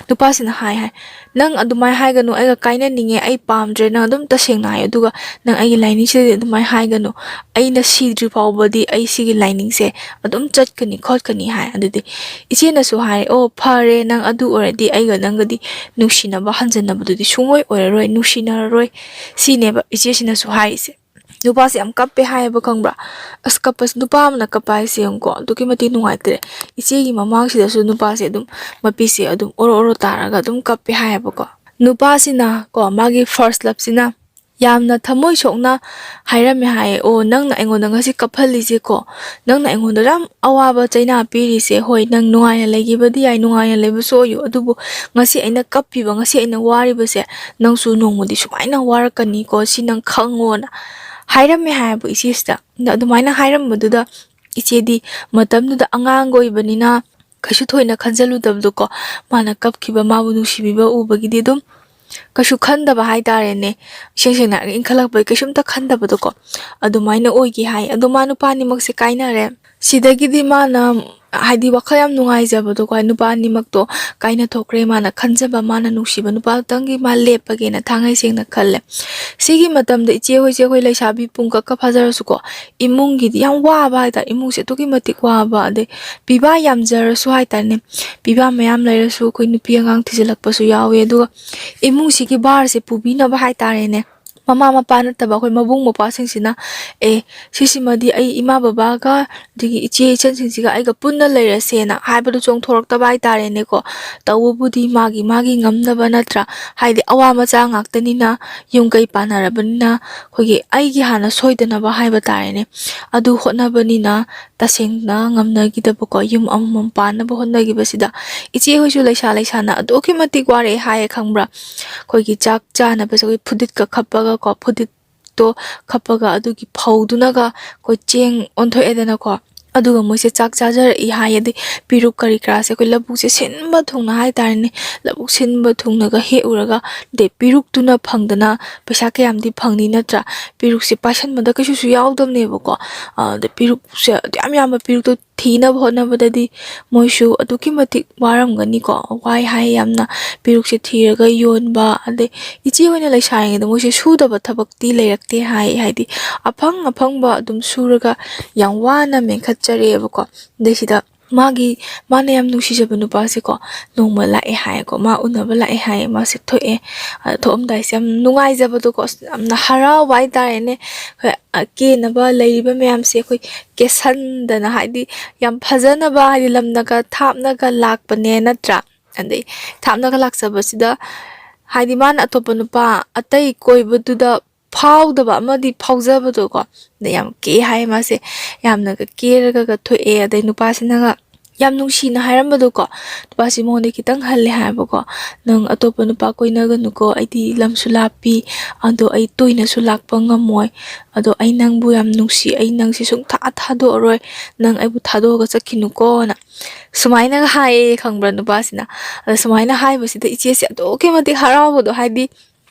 ꯅꯨꯄꯥꯁꯤꯅ ꯍꯥꯏ ꯍꯥꯏ, "ꯅꯪ ꯑꯗꯨꯃꯥꯏꯅ ꯍꯥꯏꯒꯅꯨ, ꯑꯩꯒ ꯀꯥꯏꯅꯅꯤꯡꯉꯦ, ꯑꯩ ꯄꯥꯝꯗ꯭ꯔꯦ, ꯅꯪ ꯑꯗꯨꯝ ꯇꯁꯦꯡꯅ ꯍꯥꯏꯌꯨ, ꯑꯗꯨꯒ ꯅꯪ ꯑꯩꯒꯤ ꯂꯥꯏꯅꯤꯡꯁꯤꯗꯗꯤ ꯑꯗꯨꯃꯥꯏꯅ ꯍꯥꯏꯒꯅꯨ, ꯑꯩꯅ ꯁꯤꯗ꯭ꯔꯤ ꯐꯥꯎꯕꯗꯤ ꯑꯩ ꯁꯤꯒꯤ ꯂꯥꯏꯅꯤꯡꯁꯦ ꯑꯗꯨꯝ ꯆꯠꯀꯅꯤ ꯈꯣꯠꯀꯅꯤ" ꯍꯥꯏ꯫ ꯑꯗꯨꯗꯤ ꯏꯆꯦꯅꯁꯨ ꯍꯥꯏ, "ꯑꯣ, ꯐꯔꯦ, ꯅꯪ ꯑꯗꯨ ꯑꯣꯏꯔꯗꯤ ꯑꯩꯒ ꯅꯪꯒꯗꯤ ꯅꯨꯡꯁꯤꯅꯕ ꯍꯟꯖꯟꯅꯕꯗꯨꯗꯤ ꯁꯨꯡꯑꯣꯏ ꯑꯣꯏꯔꯔꯣꯏ, ꯅꯨꯡꯁꯤꯅꯔꯔꯣꯏ", ꯁꯤꯅꯦꯕ ꯏꯆꯦꯁꯤꯅꯁꯨ ꯍꯥꯏꯔꯤꯁꯦ꯫ ꯅꯨꯄꯥꯁꯦ ꯌꯥꯝ ꯀꯞꯄꯦ ꯍꯥꯏꯌꯦꯕ, ꯈꯪꯕ꯭ꯔꯥ? ꯑꯁ, ꯀꯞꯄꯁꯦ, ꯅꯨꯄꯥ ꯑꯃꯅ ꯀꯞꯄ ꯍꯥꯏꯁꯦ ꯌꯦꯡꯉꯨꯀꯣ, ꯑꯗꯨꯛꯀꯤ ꯃꯇꯤꯛ ꯅꯨꯡꯉꯥꯏꯇ꯭ꯔꯦ꯫ ꯏꯆꯦꯒꯤ ꯃꯃꯥꯡꯁꯤꯗꯁꯨ ꯅꯨꯄꯥꯁꯦ ꯑꯗꯨꯝ, ꯃꯄꯤꯁꯦ ꯑꯗꯨꯝ ꯑꯣꯔꯣ ꯑꯣꯔꯣ ꯇꯥꯔꯒ ꯑꯗꯨꯝ ꯀꯞꯄꯦ ꯍꯥꯏꯌꯦꯕꯀꯣ꯫ ꯅꯨꯄꯥꯁꯤꯅ ꯀꯣ, ꯃꯥꯒꯤ first love ꯁꯤꯅ ꯌꯥꯝꯅ ꯊꯃꯣꯏ ꯁꯣꯛꯅ ꯍꯥꯏꯔꯝꯃꯦ ꯍꯥꯏꯌꯦ, "ꯑꯣ, ꯅꯪꯅ ꯑꯩꯉꯣꯟꯗ ꯉꯁꯤ ꯀꯞꯍꯜꯂꯤꯁꯦꯀꯣ, ꯅꯪꯅ ꯑꯩꯉꯣꯟꯗ ꯌꯥꯝ ꯑꯋꯥꯕ ꯆꯩꯅꯥ ꯄꯤꯔꯤꯁꯦ, ꯍꯣꯏ, ꯅꯪ ꯅꯨꯡꯉꯥꯏꯅ ꯂꯩꯈꯤꯕꯗꯤ ꯌꯥꯏ, ꯅꯨꯡꯉꯥꯏꯅ ꯂꯩꯕꯁꯨ ꯑꯣꯏꯌꯨ, ꯑꯗꯨꯕꯨ ꯉꯁꯤ ꯑꯩꯅ ꯀꯞꯄꯤꯕ, ꯉꯁꯤ ꯑꯩꯅ ꯋꯥꯔꯤꯕꯁꯦ ꯅꯪꯁꯨ ꯅꯣꯡꯃꯗꯤ ꯁꯨꯃꯥꯏꯅ ꯋꯥꯔꯛꯀꯅꯤꯀꯣ, ꯁꯤ ꯅꯪ ꯈꯪꯉꯣꯅ" ꯍꯥꯏꯔꯝꯃꯦ ꯍꯥꯏꯌꯦꯕ ꯏꯆꯦꯁꯤꯗ꯫ ꯑꯗ ꯑꯗꯨꯃꯥꯏꯅ ꯍꯥꯏꯔꯝꯕꯗꯨꯗ ꯏꯆꯦꯗꯤ ꯃꯇꯝꯗꯨꯗ ꯑꯉꯥꯡꯒ ꯑꯣꯏꯕꯅꯤꯅ ꯀꯩꯁꯨ ꯊꯣꯏꯅ ꯈꯟꯖꯜꯂꯨꯗꯕꯗꯣꯀꯣ, ꯃꯥꯅ ꯀꯞꯈꯤꯕ, ꯃꯥꯕꯨ ꯅꯨꯡꯁꯤꯕꯤꯕ ꯎꯕꯒꯤꯗꯤ ꯑꯗꯨꯝ ꯀꯩꯁꯨ ꯈꯟꯗꯕ ꯍꯥꯏꯇꯥꯔꯦꯅꯦ꯫ ꯏꯁꯦꯡ ꯁꯦꯡꯅ ꯍꯥꯏꯔꯒ ꯏꯟꯈꯠꯂꯛꯄꯒꯤ ꯀꯩꯁꯨꯝꯇ ꯈꯟꯗꯕꯗꯣꯀꯣ, ꯑꯗꯨꯃꯥꯏꯅ ꯑꯣꯏꯒꯤ ꯍꯥꯏ꯫ ꯑꯗꯣ ꯃꯥ ꯅꯨꯄꯥ ꯑꯅꯤꯃꯛꯁꯦ ꯀꯥꯏꯅꯔꯦ꯫ ꯁꯤꯗꯒꯤꯗꯤ ꯃꯥꯅ ꯍꯥꯏꯗꯤ ꯋꯥꯈꯜ ꯌꯥꯝ ꯅꯨꯡꯉꯥꯏꯖꯕꯗꯣꯀꯣ, ꯅꯨꯄꯥ ꯑꯅꯤꯃꯛꯇꯣ ꯀꯥꯏꯅ ꯊꯣꯛꯈ꯭ꯔꯦ꯫ ꯃꯥꯅ ꯈꯟꯖꯕ, ꯃꯥꯅ ꯅꯨꯡꯁꯤꯕ ꯅꯨꯄꯥꯗꯨꯇꯪꯒꯤ ꯃꯥ ꯂꯦꯞꯄꯒꯦꯅ ꯊꯥꯡꯉꯩ ꯁꯦꯡꯅ ꯈꯜꯂꯦ꯫ ꯁꯤꯒꯤ ꯃꯇꯝꯗ ꯏꯆꯦ ꯍꯣꯏꯁꯦ, ꯑꯩꯈꯣꯏ ꯂꯩꯁꯥꯕꯤ ꯄꯨꯡꯀꯛꯀ ꯐꯥꯖꯔꯁꯨꯀꯣ, ꯏꯃꯨꯡꯒꯤꯗꯤ ꯌꯥꯝ ꯋꯥꯕ ꯍꯥꯏꯇꯥꯔꯦ, ꯏꯃꯨꯡꯁꯦ ꯑꯗꯨꯛꯀꯤ ꯃꯇꯤꯛ ꯋꯥꯕ, ꯑꯗꯩ ꯄꯤꯕꯥ ꯌꯥꯝꯖꯔꯁꯨ ꯍꯥꯏꯇꯥꯔꯦꯅꯦ, ꯄꯤꯕꯥ ꯃꯌꯥꯝ ꯂꯩꯔꯁꯨ ꯑꯩꯈꯣꯏ ꯅꯨꯄꯤ ꯑꯉꯥꯡ ꯊꯤꯖꯤꯜꯂꯛꯄꯁꯨ ꯌꯥꯎꯋꯦ꯫ ꯑꯗꯨꯒ ꯏꯃꯨꯡꯁꯤꯒꯤ ꯚꯥꯔꯁꯦ ꯄꯨꯕꯤꯅꯕ ꯍꯥꯏꯇꯥꯔꯦꯅꯦ, ꯃꯃꯥ ꯃꯄꯥ ꯅꯠꯇꯕ ꯑꯩꯈꯣꯏ ꯃꯕꯨꯡ ꯃꯧꯄ꯭ꯋꯥꯁꯤꯡꯁꯤꯅ, "ꯑꯦ, ꯁꯤꯁꯤꯃꯗꯤ ꯑꯩ ꯏꯃꯥ ꯕꯕꯥꯒ ꯑꯗꯒꯤ ꯏꯆꯦ ꯏꯆꯟꯁꯤꯡꯁꯤꯒ ꯑꯩꯒ ꯄꯨꯟꯅ ꯂꯩꯔꯁꯦꯅ" ꯍꯥꯏꯕꯗꯨ ꯆꯣꯡꯊꯣꯔꯛꯇꯕ ꯍꯥꯏꯇꯥꯔꯦꯅꯦꯀꯣ꯫ ꯇꯧꯕꯕꯨꯗꯤ ꯃꯥꯒꯤ ꯃꯥꯒꯤ ꯉꯝꯅꯕ ꯅꯠꯇ꯭ꯔꯥ? ꯍꯥꯏꯗꯤ ꯑꯋꯥ ꯃꯆꯥ ꯉꯥꯛꯇꯅꯤꯅ, ꯌꯨꯝ ꯀꯩ ꯄꯥꯟꯅꯔꯕꯅꯤꯅ, ꯑꯩꯈꯣꯏꯒꯤ ꯑꯩꯒꯤ ꯍꯥꯟꯅ ꯁꯣꯏꯗꯅꯕ ꯍꯥꯏꯕ ꯇꯥꯔꯦꯅꯦ, ꯑꯗꯨ ꯍꯣꯠꯅꯕꯅꯤꯅ ꯇꯁꯦꯡꯅ ꯉꯝꯅꯈꯤꯗꯕꯀꯣ꯫ ꯌꯨꯝ ꯑꯃꯃꯝ ꯄꯥꯟꯅꯕ ꯍꯣꯠꯅꯈꯤꯕꯁꯤꯗ ꯏꯆꯦ ꯍꯣꯏꯁꯨ ꯂꯩꯁꯥ ꯂꯩꯁꯥꯅ ꯑꯗꯨꯛꯀꯤ ꯃꯇꯤꯛ ꯋꯥꯔꯛꯑꯦ ꯍꯥꯏꯌꯦ, ꯈꯪꯕ꯭ꯔꯥ? ꯑꯩꯈꯣꯏꯒꯤ ꯆꯥꯛ ꯆꯥꯅꯕꯁꯦ ꯑꯩꯈꯣꯏ ꯐꯨꯗꯤꯠꯀ ꯈꯞꯄꯒꯀꯣ, ꯐꯨꯗꯤꯠꯇꯣ ꯈꯞꯄꯒ ꯑꯗꯨꯒꯤ ꯐꯧꯗꯨꯅꯒ ꯑꯩꯈꯣꯏ ꯆꯦꯡ ꯑꯣꯟꯊꯣꯛꯑꯦꯗꯅꯀꯣ꯫ ꯑꯗꯨꯒ ꯃꯣꯏꯁꯦ ꯆꯥꯛ ꯆꯥꯖꯔꯛꯏ ꯍꯥꯏ꯫ ꯑꯗꯩ ꯄꯤꯔꯨꯛ ꯀꯔꯤ ꯀꯔꯥꯁꯦ ꯑꯩꯈꯣꯏ ꯂꯧꯕꯨꯛꯁꯦ ꯁꯤꯟꯕ ꯊꯨꯡꯅ ꯍꯥꯏꯇꯥꯔꯦꯅꯦ, ꯂꯧꯕꯨꯛ ꯁꯤꯟꯕ ꯊꯨꯡꯅꯒ ꯍꯦꯛꯎꯔꯒ, ꯑꯗꯩ ꯄꯤꯔꯨꯛꯇꯨꯅ ꯐꯪꯗꯅ ꯄꯩꯁꯥ ꯀꯌꯥꯝꯗꯤ ꯐꯪꯅꯤ ꯅꯠꯇ꯭ꯔꯥ? ꯄꯤꯔꯨꯛꯁꯦ ꯄꯥꯏꯁꯟꯕꯗ ꯀꯩꯁꯨꯁꯨ ꯌꯥꯎꯗꯕꯅꯦꯕꯀꯣ꯫ ꯑꯗ ꯄꯤꯔꯨꯛꯁꯦ ꯑꯗꯨ ꯌꯥꯝ ꯌꯥꯝꯕ ꯄꯤꯔꯨꯛꯇꯣ ꯊꯤꯅꯕ ꯍꯣꯠꯅꯕꯗꯗꯤ ꯃꯣꯏꯁꯨ ꯑꯗꯨꯛꯀꯤ ꯃꯇꯤꯛ ꯋꯥꯔꯝꯒꯅꯤꯀꯣ꯫ ꯋꯥꯏ ꯍꯥꯏ ꯌꯥꯝꯅ꯫ ꯄꯤꯔꯨꯛꯁꯦ ꯊꯤꯔꯒ ꯌꯣꯟꯕ, ꯑꯗꯩ ꯏꯆꯦ ꯍꯣꯏꯅ ꯂꯩꯁꯥꯔꯤꯉꯩꯗ ꯃꯣꯏꯁꯦ ꯁꯨꯗꯕ ꯊꯕꯛꯇꯤ ꯂꯩꯔꯛꯇꯦ ꯍꯥꯏ꯫ ꯍꯥꯏꯗꯤ ꯑꯐꯪ ꯑꯐꯪꯕ ꯑꯗꯨꯝ ꯁꯨꯔꯒ ꯌꯥꯝ ꯋꯥꯅ ꯃꯦꯟꯈꯠꯆꯔꯛꯑꯦꯕꯀꯣ꯫ ꯑꯗꯩꯁꯤꯗ ꯃꯥꯒꯤ, ꯃꯥꯅ ꯌꯥꯝ ꯅꯨꯡꯁꯤꯖꯕ ꯅꯨꯄꯥꯁꯦꯀꯣ ꯅꯣꯡꯃ ꯂꯥꯛꯑꯦ ꯍꯥꯏꯌꯦꯀꯣ꯫ ꯃꯥ ꯎꯅꯕ ꯂꯥꯛꯑꯦ ꯍꯥꯏꯌꯦ꯫ ꯃꯥꯁꯦ ꯊꯣꯛꯑꯦ꯫ ꯑꯗ ꯊꯣꯛꯑꯝꯗꯥꯏꯁꯦ ꯌꯥꯝ ꯅꯨꯡꯉꯥꯏꯖꯕꯗꯣꯀꯣ, ꯑꯁ, ꯌꯥꯝꯅ ꯍꯔꯥꯎꯕ ꯍꯥꯏꯇꯥꯔꯦꯅꯦ꯫ ꯑꯩꯈꯣꯏ, ꯑ, ꯀꯦꯅꯕ ꯂꯩꯔꯤꯕ ꯃꯌꯥꯝꯁꯦ ꯑꯩꯈꯣꯏ ꯀꯦꯁꯟꯗꯅ, ꯍꯥꯏꯗꯤ ꯌꯥꯝ ꯐꯖꯅꯕ, ꯍꯥꯏꯗꯤ ꯂꯝꯅꯒ ꯊꯥꯞꯅꯒ ꯂꯥꯛꯄꯅꯦ ꯅꯠꯇ꯭ꯔꯥ? ꯑꯗꯩ ꯊꯥꯞꯅꯒ ꯂꯥꯛꯆꯕꯁꯤꯗ, ꯍꯥꯏꯗꯤ ꯃꯥꯅ ꯑꯇꯣꯞꯄ ꯅꯨꯄꯥ ꯑꯇꯩ ꯀꯣꯏꯕꯗꯨꯗ ꯐꯥꯎꯗꯕ ꯑꯃꯗꯤ ꯐꯥꯎꯖꯕꯗꯣꯀꯣ꯫ ꯑꯗꯩ ꯌꯥꯝ ꯀꯦ ꯍꯥꯏ ꯃꯥꯁꯦ, ꯌꯥꯝꯅꯒ ꯀꯦꯔꯒꯒ ꯊꯣꯛꯑꯦ꯫ ꯑꯗꯩ ꯅꯨꯄꯥꯁꯤꯅꯒ ꯌꯥꯝ ꯅꯨꯡꯁꯤꯅ ꯍꯥꯏꯔꯝꯕꯗꯣꯀꯣ, ꯅꯨꯄꯥꯁꯤ ꯃꯉꯣꯟꯗ ꯈꯤꯇꯪ ꯍꯜꯂꯦ ꯍꯥꯏꯕꯀꯣ, "ꯅꯪ ꯑꯇꯣꯞꯄ ꯅꯨꯄꯥ ꯀꯣꯏꯅꯒꯅꯨꯀꯣ, ꯑꯩꯗꯤ ꯂꯝꯁꯨ ꯂꯥꯞꯄꯤ, ꯑꯗꯣ ꯑꯩ ꯇꯣꯏꯅꯁꯨ ꯂꯥꯛꯄ ꯉꯝꯃꯣꯏ, ꯑꯗꯣ ꯑꯩ ꯅꯪꯕꯨ ꯌꯥꯝ ꯅꯨꯡꯁꯤ, ꯑꯩ ꯅꯪꯁꯤ ꯁꯨꯡꯊꯥ ꯊꯥꯗꯣꯛꯑꯔꯣꯏ, ꯅꯪ ꯑꯩꯕꯨ ꯊꯥꯗꯣꯛꯑꯒ ꯆꯠꯈꯤꯅꯨꯀꯣꯅ" ꯁꯨꯃꯥꯏꯅꯒ ꯍꯥꯏꯌꯦ, ꯈꯪꯕ꯭ꯔꯥ, ꯅꯨꯄꯥꯁꯤꯅ꯫ ꯑꯗꯣ ꯁꯨꯃꯥꯏꯅ ꯍꯥꯏꯕꯁꯤꯗ ꯏꯆꯦꯁꯦ ꯑꯗꯨꯛꯀꯤ ꯃꯇꯤꯛ ꯍꯔꯥꯎꯕꯗꯣ, ꯍꯥꯏꯗꯤ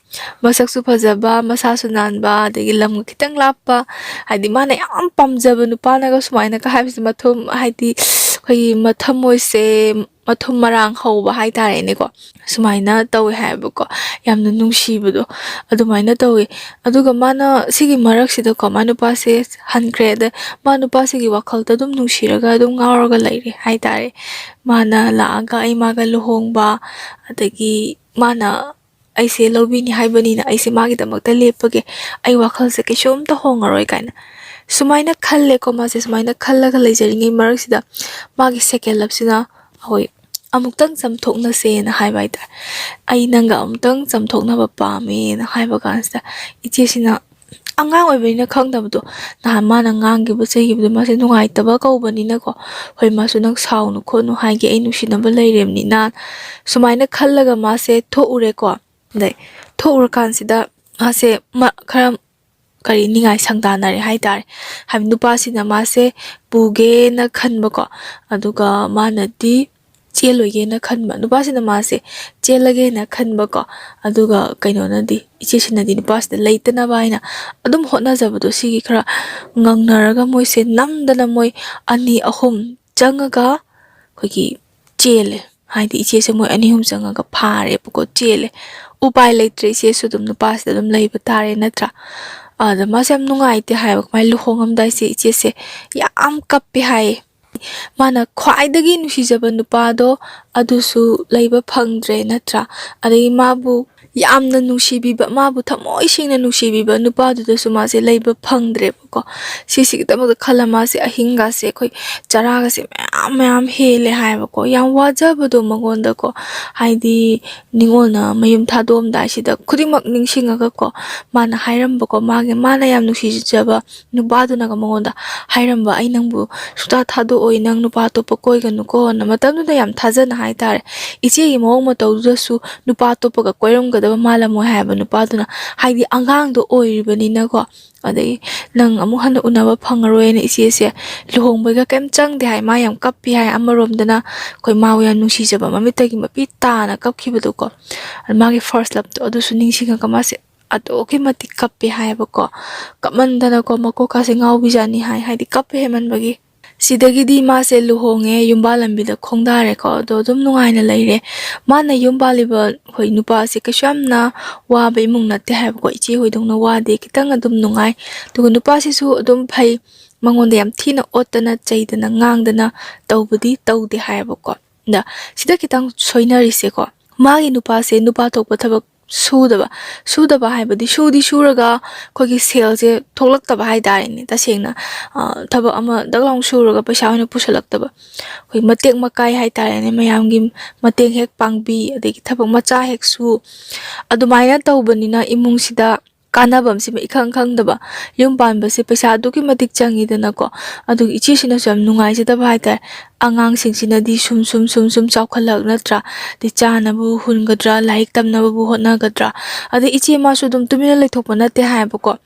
ꯃꯁꯛꯁꯨ ꯐꯖꯕ, ꯃꯁꯥꯁꯨ ꯅꯥꯟꯕ, ꯑꯗꯒꯤ ꯂꯝꯒ ꯈꯤꯇꯪ ꯂꯥꯞꯄ, ꯍꯥꯏꯗꯤ ꯃꯥꯅ ꯌꯥꯝ ꯄꯥꯝꯖꯕ ꯅꯨꯄꯥꯅꯒ ꯁꯨꯃꯥꯏꯅꯒ ꯍꯥꯏꯕꯁꯦ, ꯃꯊꯨꯝ, ꯍꯥꯏꯗꯤ ꯑꯩꯈꯣꯏꯒꯤ ꯃꯊꯃꯣꯏꯁꯦ ꯃꯊꯨꯝ ꯃꯔꯥꯡ ꯍꯧꯕ ꯍꯥꯏꯇꯥꯔꯦꯅꯦꯀꯣ, ꯁꯨꯃꯥꯏꯅ ꯇꯧꯋꯦ ꯍꯥꯏꯌꯦꯕꯀꯣ꯫ ꯌꯥꯝꯅ ꯅꯨꯡꯁꯤꯕꯗꯣ ꯑꯗꯨꯃꯥꯏꯅ ꯇꯧꯋꯦ꯫ ꯑꯗꯨꯒ ꯃꯥꯅ ꯁꯤꯒꯤ ꯃꯔꯛꯁꯤꯗꯀꯣ, ꯃꯥ ꯅꯨꯄꯥꯁꯦ ꯍꯟꯈ꯭ꯔꯦ꯫ ꯑꯗ ꯃꯥ ꯅꯨꯄꯥꯁꯤꯒꯤ ꯋꯥꯈꯜꯗ ꯑꯗꯨꯝ ꯅꯨꯡꯁꯤꯔꯒ ꯑꯗꯨꯝ ꯉꯥꯎꯔꯒ ꯂꯩꯔꯦ ꯍꯥꯏꯇꯥꯔꯦ꯫ ꯃꯥꯅ ꯂꯥꯛꯑꯒ ꯑꯩ ꯃꯥꯒ ꯂꯨꯍꯣꯡꯕ, ꯑꯗꯒꯤ ꯃꯥꯅ ꯑꯩꯁꯦ ꯂꯧꯕꯤꯅꯤ ꯍꯥꯏꯕꯅꯤꯅ ꯑꯩꯁꯦ ꯃꯥꯒꯤꯗꯃꯛꯇ ꯂꯦꯞꯄꯒꯦ, ꯑꯩ ꯋꯥꯈꯜꯁꯦ ꯀꯩꯁꯨꯝꯇ ꯍꯣꯡꯉꯔꯣꯏ ꯀꯥꯏꯅ ꯁꯨꯃꯥꯏꯅ ꯈꯜꯂꯦꯀꯣ꯫ ꯃꯥꯁꯦ ꯁꯨꯃꯥꯏꯅ ꯈꯜꯂꯒ ꯂꯩꯖꯔꯤꯉꯩ ꯃꯔꯛꯁꯤꯗ ꯃꯥꯒꯤ second love ꯁꯤꯅ ꯑꯩꯈꯣꯏ ꯑꯃꯨꯛꯇꯪ ꯆꯝꯊꯣꯛꯅꯁꯦꯅ ꯍꯥꯏꯕ ꯍꯥꯏꯇꯥꯔꯦ꯫ "ꯑꯩ ꯅꯪꯒ ꯑꯃꯨꯛꯇꯪ ꯆꯝꯊꯣꯛꯅꯕ ꯄꯥꯝꯃꯦꯅ" ꯍꯥꯏꯕ ꯀꯥꯟꯁꯤꯗ ꯏꯆꯦꯁꯤꯅ ꯑꯉꯥꯡ ꯑꯣꯏꯕꯅꯤꯅ ꯈꯪꯗꯕꯗꯣ, ꯅꯍꯥꯟ ꯃꯥꯅ ꯉꯥꯡꯈꯤꯕ ꯆꯩꯈꯤꯕꯗꯣ ꯃꯥꯁꯦ ꯅꯨꯡꯉꯥꯏꯇꯕ ꯀꯧꯕꯅꯤꯅꯀꯣ, "ꯍꯣꯏ, ꯃꯥꯁꯨ ꯅꯪ ꯁꯥꯎꯅꯨ ꯈꯣꯠꯅꯨ ꯍꯥꯏꯒꯦ, ꯑꯩ ꯅꯨꯡꯁꯤꯅꯕ ꯂꯩꯔꯤꯕꯅꯤꯅ" ꯁꯨꯃꯥꯏꯅ ꯈꯜꯂꯒ ꯃꯥꯁꯦ ꯊꯣꯛꯎꯔꯦꯀꯣ꯫ ꯑꯗꯩ ꯊꯣꯛꯎꯔꯀꯥꯟꯁꯤꯗ ꯃꯥꯁꯦ ꯃ-, ꯈꯔ ꯀꯔꯤ ꯅꯤꯡꯉꯥꯏ ꯁꯪꯗꯥꯅꯔꯦ ꯍꯥꯏꯇꯥꯔꯦ꯫ ꯍꯥꯏꯕꯗꯤ ꯅꯨꯄꯥꯁꯤꯅ ꯃꯥꯁꯦ ꯄꯨꯒꯦꯅ ꯈꯟꯕꯀꯣ, ꯑꯗꯨꯒ ꯃꯥꯅꯗꯤ ꯆꯦꯜꯂꯣꯏꯒꯦꯅ ꯈꯟꯕ, ꯅꯨꯄꯥꯁꯤꯅ ꯃꯥꯁꯦ ꯆꯦꯜꯂꯒꯦꯅ ꯈꯟꯕꯀꯣ, ꯑꯗꯨꯒ ꯀꯩꯅꯣꯅꯗꯤ, ꯏꯆꯦꯁꯤꯅꯗꯤ ꯅꯨꯄꯥꯁꯤꯗ ꯂꯩꯇꯅꯕ ꯍꯥꯏꯅ ꯑꯗꯨꯝ ꯍꯣꯠꯅꯖꯕꯗꯣ, ꯁꯤꯒꯤ ꯈꯔ ꯉꯪꯅꯔꯒ ꯃꯣꯏꯁꯦ ꯅꯝꯗꯅ ꯃꯣꯏ ꯑꯅꯤ ꯑꯍꯨꯝ ꯆꯪꯉꯒ ꯑꯩꯈꯣꯏꯒꯤ ꯆꯦꯜꯂꯦ꯫ ꯍꯥꯏꯗꯤ ꯏꯆꯦꯁꯦ ꯃꯣꯏ ꯑꯅꯤ ꯑꯍꯨꯝ ꯆꯪꯉꯒ ꯐꯥꯔꯦꯕꯀꯣ, ꯆꯦꯜꯂꯦ꯫ ꯎꯄꯥꯏ ꯂꯩꯇ꯭ꯔꯦ, ꯏꯆꯦꯁꯨ ꯑꯗꯨꯝ ꯅꯨꯄꯥꯁꯤꯗ ꯑꯗꯨꯝ ꯂꯩꯕ ꯇꯥꯔꯦ ꯅꯠꯇ꯭ꯔꯥ? ꯑꯗ ꯃꯥꯁꯦ ꯌꯥꯝ ꯅꯨꯡꯉꯥꯏꯇꯦ ꯍꯥꯏꯌꯦꯕ꯫ ꯀꯃꯥꯏꯅ ꯂꯨꯍꯣꯡꯉꯝꯗꯥꯏꯁꯦ ꯏꯆꯦꯁꯦ ꯌꯥꯝ ꯀꯞꯄꯦ ꯍꯥꯏꯌꯦ꯫ ꯃꯥꯅ ꯈ꯭ꯋꯥꯏꯗꯒꯤ ꯅꯨꯡꯁꯤꯖꯕ ꯅꯨꯄꯥꯗꯣ ꯑꯗꯨꯁꯨ ꯂꯩꯕ ꯐꯪꯗ꯭ꯔꯦ ꯅꯠꯇ꯭ꯔꯥ? ꯑꯗꯒꯤ ꯃꯥꯕꯨ ꯌꯥꯝꯅ ꯅꯨꯡꯁꯤꯕꯤꯕ, ꯃꯥꯕꯨ ꯊꯃꯣꯏ ꯁꯦꯡꯅ ꯅꯨꯡꯁꯤꯕꯤꯕ ꯅꯨꯄꯥꯗꯨꯗꯁꯨ ꯃꯥꯁꯦ ꯂꯩꯕ ꯐꯪꯗ꯭ꯔꯦꯕꯀꯣ꯫ ꯁꯤꯁꯤꯒꯤꯗꯃꯛꯇ ꯈꯜꯂ ꯃꯥꯁꯦ ꯑꯍꯤꯡꯒꯁꯦ ꯑꯩꯈꯣꯏ ꯆꯔꯥꯒꯁꯦ ꯃꯌꯥꯝ ꯃꯌꯥꯝ ꯍꯦꯜꯂꯦ ꯍꯥꯏꯕꯀꯣ꯫ ꯌꯥꯝ ꯋꯥꯖꯕꯗꯣ ꯃꯉꯣꯟꯗꯀꯣ, ꯍꯥꯏꯗꯤ ꯅꯤꯉꯣꯜꯅ ꯃꯌꯨꯝ ꯊꯥꯗꯣꯛꯑꯝꯗꯥꯏꯁꯤꯗ ꯈꯨꯗꯤꯡꯃꯛ ꯅꯤꯡꯁꯤꯡꯉꯒꯀꯣ, ꯃꯥꯅ ꯍꯥꯏꯔꯝꯕꯀꯣ, ꯃꯥꯒꯤ, ꯃꯥꯅ ꯌꯥꯝ ꯅꯨꯡꯁꯤꯖꯕ ꯅꯨꯄꯥꯗꯨꯅꯒ ꯃꯉꯣꯟꯗ ꯍꯥꯏꯔꯝꯕ, "ꯑꯩ ꯅꯪꯕꯨ ꯁꯨꯡꯊꯥ ꯊꯥꯗꯣꯛꯑꯣꯏ, ꯅꯪ ꯅꯨꯄꯥ ꯑꯇꯣꯞꯄ ꯀꯣꯏꯒꯅꯨꯀꯣꯅ", ꯃꯇꯝꯗꯨꯗ ꯌꯥꯝ ꯊꯥꯖꯅ ꯍꯥꯏꯇꯥꯔꯦ꯫ ꯏꯆꯦꯒꯤ ꯃꯑꯣꯡ ꯃꯇꯧꯗꯨꯗꯁꯨ ꯅꯨꯄꯥ ꯑꯇꯣꯞꯄꯒ ꯀꯣꯏꯔꯝꯒꯗꯕ ꯃꯥꯜꯂꯝꯃꯣꯏ ꯍꯥꯏꯕ ꯅꯨꯄꯥꯗꯨꯅ, ꯍꯥꯏꯗꯤ ꯑꯉꯥꯡꯗꯣ ꯑꯣꯏꯔꯤꯕꯅꯤꯅꯀꯣ꯫ ꯑꯗꯒꯤ "ꯅꯪ ꯑꯃꯨꯛ ꯍꯟꯅ ꯎꯅꯕ ꯐꯪꯉꯔꯣꯏꯅ ꯏꯆꯦꯁꯦ ꯂꯨꯍꯣꯡꯕꯒ ꯀꯩꯝ ꯆꯪꯗꯦ" ꯍꯥꯏ꯫ ꯃꯥ ꯌꯥꯝ ꯀꯞꯄꯤ ꯍꯥꯏ꯫ ꯑꯃꯔꯣꯝꯗꯅ ꯑꯩꯈꯣꯏ ꯃꯥꯕꯨ ꯌꯥꯝ ꯅꯨꯡꯁꯤꯖꯕ, ꯃꯃꯤꯠꯇꯒꯤ ꯃꯄꯤ ꯇꯥꯅ ꯀꯞꯈꯤꯕꯗꯣꯀꯣ꯫ ꯃꯥꯒꯤ first loveꯇꯣ ꯑꯗꯨꯁꯨ ꯅꯤꯡꯁꯤꯡꯉꯒ ꯃꯥꯁꯦ ꯑꯗꯨꯛꯀꯤ ꯃꯇꯤꯛ ꯀꯞꯄꯦ ꯍꯥꯏꯌꯦꯕꯀꯣ꯫ ꯀꯞꯃꯟꯗꯅꯀꯣ ꯃꯀꯣꯛꯀꯥꯁꯦ ꯉꯥꯎꯕꯤꯖꯥꯠꯅꯤ ꯍꯥꯏ, ꯍꯥꯏꯗꯤ ꯀꯞꯄ ꯍꯦꯟꯃꯟꯕꯒꯤ꯫ ꯁꯤꯗꯒꯤꯗꯤ ꯃꯥꯁꯦ ꯂꯨꯍꯣꯡꯉꯦ, ꯌꯨꯝꯕꯥꯜ ꯂꯝꯕꯤꯗ ꯈꯣꯡꯗꯥꯔꯦꯀꯣ꯫ ꯑꯗꯣ ꯑꯗꯨꯝ ꯅꯨꯡꯉꯥꯏꯅ ꯂꯩꯔꯦ꯫ ꯃꯥꯅ ꯌꯨꯝ ꯄꯥꯜꯂꯤꯕ, ꯍꯣꯏ, ꯅꯨꯄꯥꯁꯦ ꯀꯩꯁꯨ ꯌꯥꯝꯅ ꯋꯥꯕ ꯏꯃꯨꯡ ꯅꯠꯇꯦ ꯍꯥꯏꯕꯀꯣ, ꯏꯆꯦ ꯍꯣꯏꯗꯧꯅ ꯋꯥꯗꯦ, ꯈꯤꯇꯪ ꯑꯗꯨꯝ ꯅꯨꯡꯉꯥꯏ꯫ ꯑꯗꯨꯒ ꯅꯨꯄꯥꯁꯤꯁꯨ ꯑꯗꯨꯝ ꯐꯩ, ꯃꯉꯣꯟꯗ ꯌꯥꯝ ꯊꯤꯅ ꯑꯣꯠꯇꯅ ꯆꯩꯗꯅ ꯉꯥꯡꯗꯅ ꯇꯧꯕꯗꯤ ꯇꯧꯗꯦ ꯍꯥꯏꯌꯦꯕꯀꯣ꯫ ꯑꯗ ꯁꯤꯗ ꯈꯤꯇꯪ ꯁꯣꯏꯅꯔꯤꯁꯦꯀꯣ, ꯃꯥꯒꯤ ꯅꯨꯄꯥꯁꯦ ꯅꯨꯄꯥ ꯊꯣꯛꯄ ꯊꯕꯛ ꯁꯨꯗꯕ꯫ ꯁꯨꯗꯕ ꯍꯥꯏꯕꯗꯤ ꯁꯨꯗꯤ ꯁꯨꯔꯒ ꯑꯩꯈꯣꯏꯒꯤ ꯁꯦꯜꯁꯦ ꯊꯣꯛꯂꯛꯇꯕ ꯍꯥꯏ ꯇꯥꯔꯦꯅꯦ꯫ ꯇꯁꯦꯡꯅ, ꯑ, ꯊꯕꯛ ꯑꯃ ꯗꯛ ꯂꯥꯎꯅ ꯁꯨꯔꯒ ꯄꯩꯁꯥ ꯑꯣꯏꯅ ꯄꯨꯁꯜꯂꯛꯇꯕ꯫ ꯑꯩꯈꯣꯏ ꯃꯇꯦꯛ ꯃꯀꯥꯏ ꯍꯥꯏ ꯇꯥꯔꯦꯅꯦ, ꯃꯌꯥꯝꯒꯤ ꯃꯇꯦꯡ ꯍꯦꯛ ꯄꯥꯡꯕꯤ, ꯑꯗꯒꯤ ꯊꯕꯛ ꯃꯆꯥ ꯍꯦꯛ ꯁꯨ, ꯑꯗꯨꯃꯥꯏꯅ ꯇꯧꯕꯅꯤꯅ ꯏꯃꯨꯡꯁꯤꯗ ꯀꯥꯟꯅꯕ ꯑꯃꯁꯤ ꯏꯈꯪ ꯈꯪꯗꯕ꯫ ꯌꯨꯝ ꯄꯥꯟꯕꯁꯦ ꯄꯩꯁꯥ ꯑꯗꯨꯛꯀꯤ ꯃꯇꯤꯛ ꯆꯪꯉꯤꯗꯅꯀꯣ꯫ ꯑꯗꯨꯒ ꯏꯆꯦꯁꯤꯅꯁꯨ ꯌꯥꯝ ꯅꯨꯡꯉꯥꯏꯖꯗꯕ ꯍꯥꯏ ꯇꯥꯔꯦ꯫ ꯑꯉꯥꯡꯁꯤꯡꯁꯤꯅꯗꯤ ꯁꯨꯝ, ꯁꯨꯝ, ꯁꯨꯝ, ꯁꯨꯝ ꯆꯥꯎꯈꯠꯂꯛ ꯅꯠꯇ꯭ꯔꯥ? ꯑꯗꯩ ꯆꯥꯅꯕꯕꯨ ꯍꯨꯟꯒꯗ꯭ꯔꯥ, ꯂꯥꯏꯔꯤꯛ ꯇꯝꯅꯕꯕꯨ ꯍꯣꯠꯅꯒꯗ꯭ꯔꯥ? ꯑꯗꯩ ꯏꯆꯦ ꯃꯥꯁꯨ ꯑꯗꯨꯝ ꯇꯨꯃꯤꯟꯅ ꯂꯩꯊꯣꯛꯄ ꯅꯠꯇꯦ ꯍꯥꯏꯌꯦꯕꯀꯣ꯫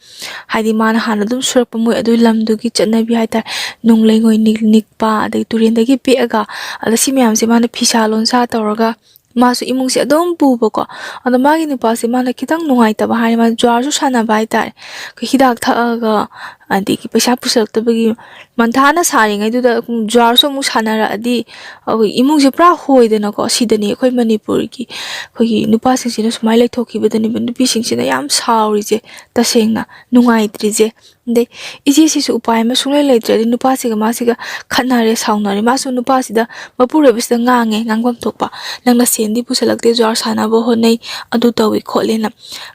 ꯍꯥꯏꯗꯤ ꯃꯥꯅ ꯍꯥꯟꯅ ꯑꯗꯨꯝ ꯁꯨꯔꯛꯄ ꯃꯣꯏ ꯑꯗꯨꯒꯤ ꯂꯝꯗꯨꯒꯤ ꯆꯠꯅꯕꯤ ꯍꯥꯏ ꯇꯥꯔꯦ꯫ ꯅꯨꯡ ꯂꯩꯉꯣꯏ ꯅꯤꯛ-, ꯅꯤꯛꯄ, ꯑꯗꯩ ꯇꯨꯔꯦꯟꯗꯒꯤ ꯄꯦꯛꯑꯒ, ꯑꯗ ꯁꯤ ꯃꯌꯥꯝꯁꯦ ꯃꯥꯅ ꯐꯤꯁꯥ ꯂꯣꯟꯁꯥ ꯇꯧꯔꯒ ꯃꯥꯁꯨ ꯏꯃꯨꯡꯁꯦ ꯑꯗꯨꯝ ꯄꯨꯕꯀꯣ꯫ ꯑꯗꯣ ꯃꯥꯒꯤ ꯅꯨꯄꯥꯁꯦ ꯃꯥꯅ ꯈꯤꯇꯪ ꯅꯨꯡꯉꯥꯏꯇꯕ ꯍꯥꯏꯔꯦ, ꯃꯥ ꯖꯨꯋꯥꯔꯁꯨ ꯁꯥꯟꯅꯕ ꯍꯥꯏ ꯇꯥꯔꯦ꯫ ꯑꯩꯈꯣꯏ ꯍꯤꯗꯥꯛ ꯊꯛꯑꯒ, ꯑꯗꯒꯤ ꯄꯩꯁꯥ ꯄꯨꯁꯜꯂꯛꯇꯕꯒꯤ ꯃꯟꯊꯥꯅ ꯁꯥꯔꯤꯉꯩꯗꯨꯗ ꯖꯨꯋꯥꯔꯁꯨ ꯑꯃꯨꯛ ꯁꯥꯟꯅꯔꯛꯑꯗꯤ ꯑꯩꯈꯣꯏ ꯏꯃꯨꯡꯁꯦ ꯄꯨꯔꯥ ꯍꯣꯏꯗꯅꯀꯣ꯫ ꯁꯤꯗꯅꯤ ꯑꯩꯈꯣꯏ ꯃꯅꯤꯄꯨꯔꯒꯤ ꯑꯩꯈꯣꯏꯒꯤ ꯅꯨꯄꯥꯁꯤꯡꯁꯤꯅ ꯁꯨꯃꯥꯏꯅ ꯂꯩꯊꯣꯛꯈꯤꯕꯗꯅꯦꯕ ꯅꯨꯄꯤꯁꯤꯡꯁꯤꯅ ꯌꯥꯝ ꯁꯥꯎꯔꯤꯁꯦ, ꯇꯁꯦꯡꯅ ꯅꯨꯡꯉꯥꯏꯇ꯭ꯔꯤꯁꯦ꯫ ꯑꯗꯩ ꯏꯆꯦꯁꯤꯁꯨ ꯎꯄꯥꯏ ꯑꯃ ꯁꯨꯡꯂꯩ ꯂꯩꯇ꯭ꯔꯦ꯫ ꯑꯗꯩ ꯅꯨꯄꯥꯁꯤꯒ ꯃꯥꯁꯤꯒ ꯈꯠꯅꯔꯦ, ꯁꯥꯎꯅꯔꯦ꯫ ꯃꯥꯁꯨ ꯅꯨꯄꯥꯁꯤꯗ, ꯃꯄꯨꯔꯣꯏꯕꯁꯤꯗ ꯉꯥꯡꯉꯦ, ꯉꯥꯡꯐꯝ ꯊꯣꯛꯄ, "ꯅꯪꯅ ꯁꯦꯟꯗꯤ ꯄꯨꯁꯜꯂꯛꯇꯦ, ꯖꯨꯋꯥꯔ ꯁꯥꯟꯅꯕ ꯍꯣꯠꯅꯩ, ꯑꯗꯨ ꯇꯧꯏ ꯈꯣꯠꯂꯦꯅ"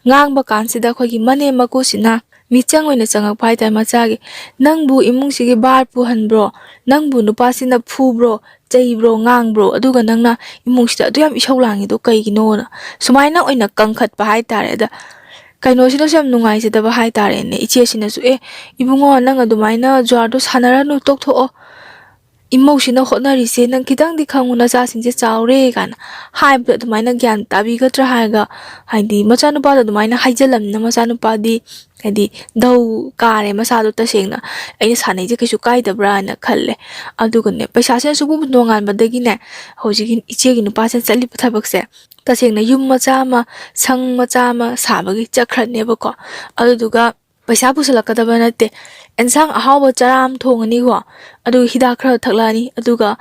ꯉꯥꯡꯕ ꯀꯥꯟꯁꯤꯗ ꯑꯩꯈꯣꯏꯒꯤ ꯃꯅꯦꯝ ꯃꯀꯨꯁꯤꯅ ꯃꯤꯆꯪ ꯑꯣꯏꯅ ꯆꯪꯉꯛꯄ ꯍꯥꯏꯇꯥꯔꯦ ꯃꯆꯥꯒꯤ꯫ "ꯅꯪꯕꯨ ꯏꯃꯨꯡꯁꯤꯒꯤ ꯕꯥꯔ ꯄꯨꯍꯟꯕ꯭ꯔꯣ? ꯅꯪꯕꯨ ꯅꯨꯄꯥꯁꯤꯅ ꯐꯨꯕ꯭ꯔꯣ, ꯆꯩꯕ꯭ꯔꯣ, ꯉꯥꯡꯕ꯭ꯔꯣ? ꯑꯗꯨꯒ ꯅꯪꯅ ꯏꯃꯨꯡꯁꯤꯗ ꯑꯗꯨ ꯌꯥꯝ ꯏꯁꯧ ꯂꯥꯡꯉꯤꯗꯣ ꯀꯩꯒꯤꯅꯣꯅ?" ꯁꯨꯃꯥꯏꯅ ꯑꯣꯏꯅ ꯀꯟꯈꯠꯄ ꯍꯥꯏꯇꯥꯔꯦ꯫ ꯑꯗ ꯀꯩꯅꯣꯁꯤꯅꯁꯨ ꯌꯥꯝ ꯅꯨꯡꯉꯥꯏꯖꯗꯕ ꯍꯥꯏꯇꯥꯔꯦꯅꯦ꯫ ꯏꯆꯦꯁꯤꯅꯁꯨ, "ꯑꯦ, ꯏꯕꯨꯡꯉꯣ, ꯅꯪ ꯑꯗꯨꯃꯥꯏꯅ ꯖꯨꯋꯥꯔꯗꯣ ꯁꯥꯟꯅꯔꯅꯨ, ꯇꯣꯛꯊꯣꯛꯑꯣ꯫ ꯏꯃꯧꯁꯤꯅ ꯍꯣꯠꯅꯔꯤꯁꯦ ꯅꯪ ꯈꯤꯇꯪꯗꯤ ꯈꯪꯉꯨ, ꯅꯆꯥꯁꯤꯡꯁꯦ ꯆꯥꯎꯔꯦ" ꯀꯥꯏꯅ ꯍꯥꯏꯕꯗꯣ ꯑꯗꯨꯃꯥꯏꯅ ꯒ꯭ꯌꯥꯟ ꯇꯥꯕꯤꯒꯗ꯭ꯔꯥ ꯍꯥꯏꯔꯒ, ꯍꯥꯏꯗꯤ ꯃꯆꯥꯅꯨꯄꯥꯗꯣ ꯑꯗꯨꯃꯥꯏꯅ ꯍꯥꯏꯖꯜꯂꯝꯅꯤꯅ ꯃꯆꯥꯅꯨꯄꯥꯗꯤ ꯍꯥꯏꯗꯤ ꯙꯧ ꯀꯥꯔꯦ ꯃꯁꯥꯗꯣ꯫ ꯇꯁꯦꯡꯅ ꯑꯩꯅ ꯁꯥꯟꯅꯩꯁꯦ ꯀꯩꯁꯨ ꯀꯥꯏꯗꯕ꯭ꯔꯥꯅ ꯈꯜꯂꯦ꯫ ꯑꯗꯨꯒꯅꯦ, ꯄꯩꯁꯥꯁꯤꯅ ꯁꯨꯕꯨ ꯅꯣꯡꯉꯥꯟꯕꯗꯒꯤꯅꯦ, ꯍꯧꯖꯤꯛꯀꯤ ꯏꯆꯦꯒꯤ ꯅꯨꯄꯥꯁꯤꯅ ꯆꯠꯂꯤꯕ ꯊꯕꯛꯁꯦ, ꯇꯁꯦꯡꯅ ꯌꯨꯝ ꯃꯆꯥ ꯑꯃ, ꯁꯪ ꯃꯆꯥ ꯑꯃ ꯁꯥꯕꯒꯤ ꯆꯠꯈ꯭ꯔꯅꯦꯕꯀꯣ꯫ ꯑꯗꯨꯗꯨꯒ ꯄꯩꯁꯥ ꯄꯨꯁꯜꯂꯛꯀꯗꯕ ꯅꯠꯇꯦ꯫ ꯑꯦꯟꯁꯥꯡ ꯑꯍꯥꯎꯕ ꯆꯔꯥ ꯑꯃ ꯊꯣꯡꯉꯅꯤꯀꯣ, ꯑꯗꯨꯒ ꯍꯤꯗꯥꯛ ꯈꯔ ꯊꯛꯂꯛꯑꯅꯤ, ꯑꯗꯨꯒ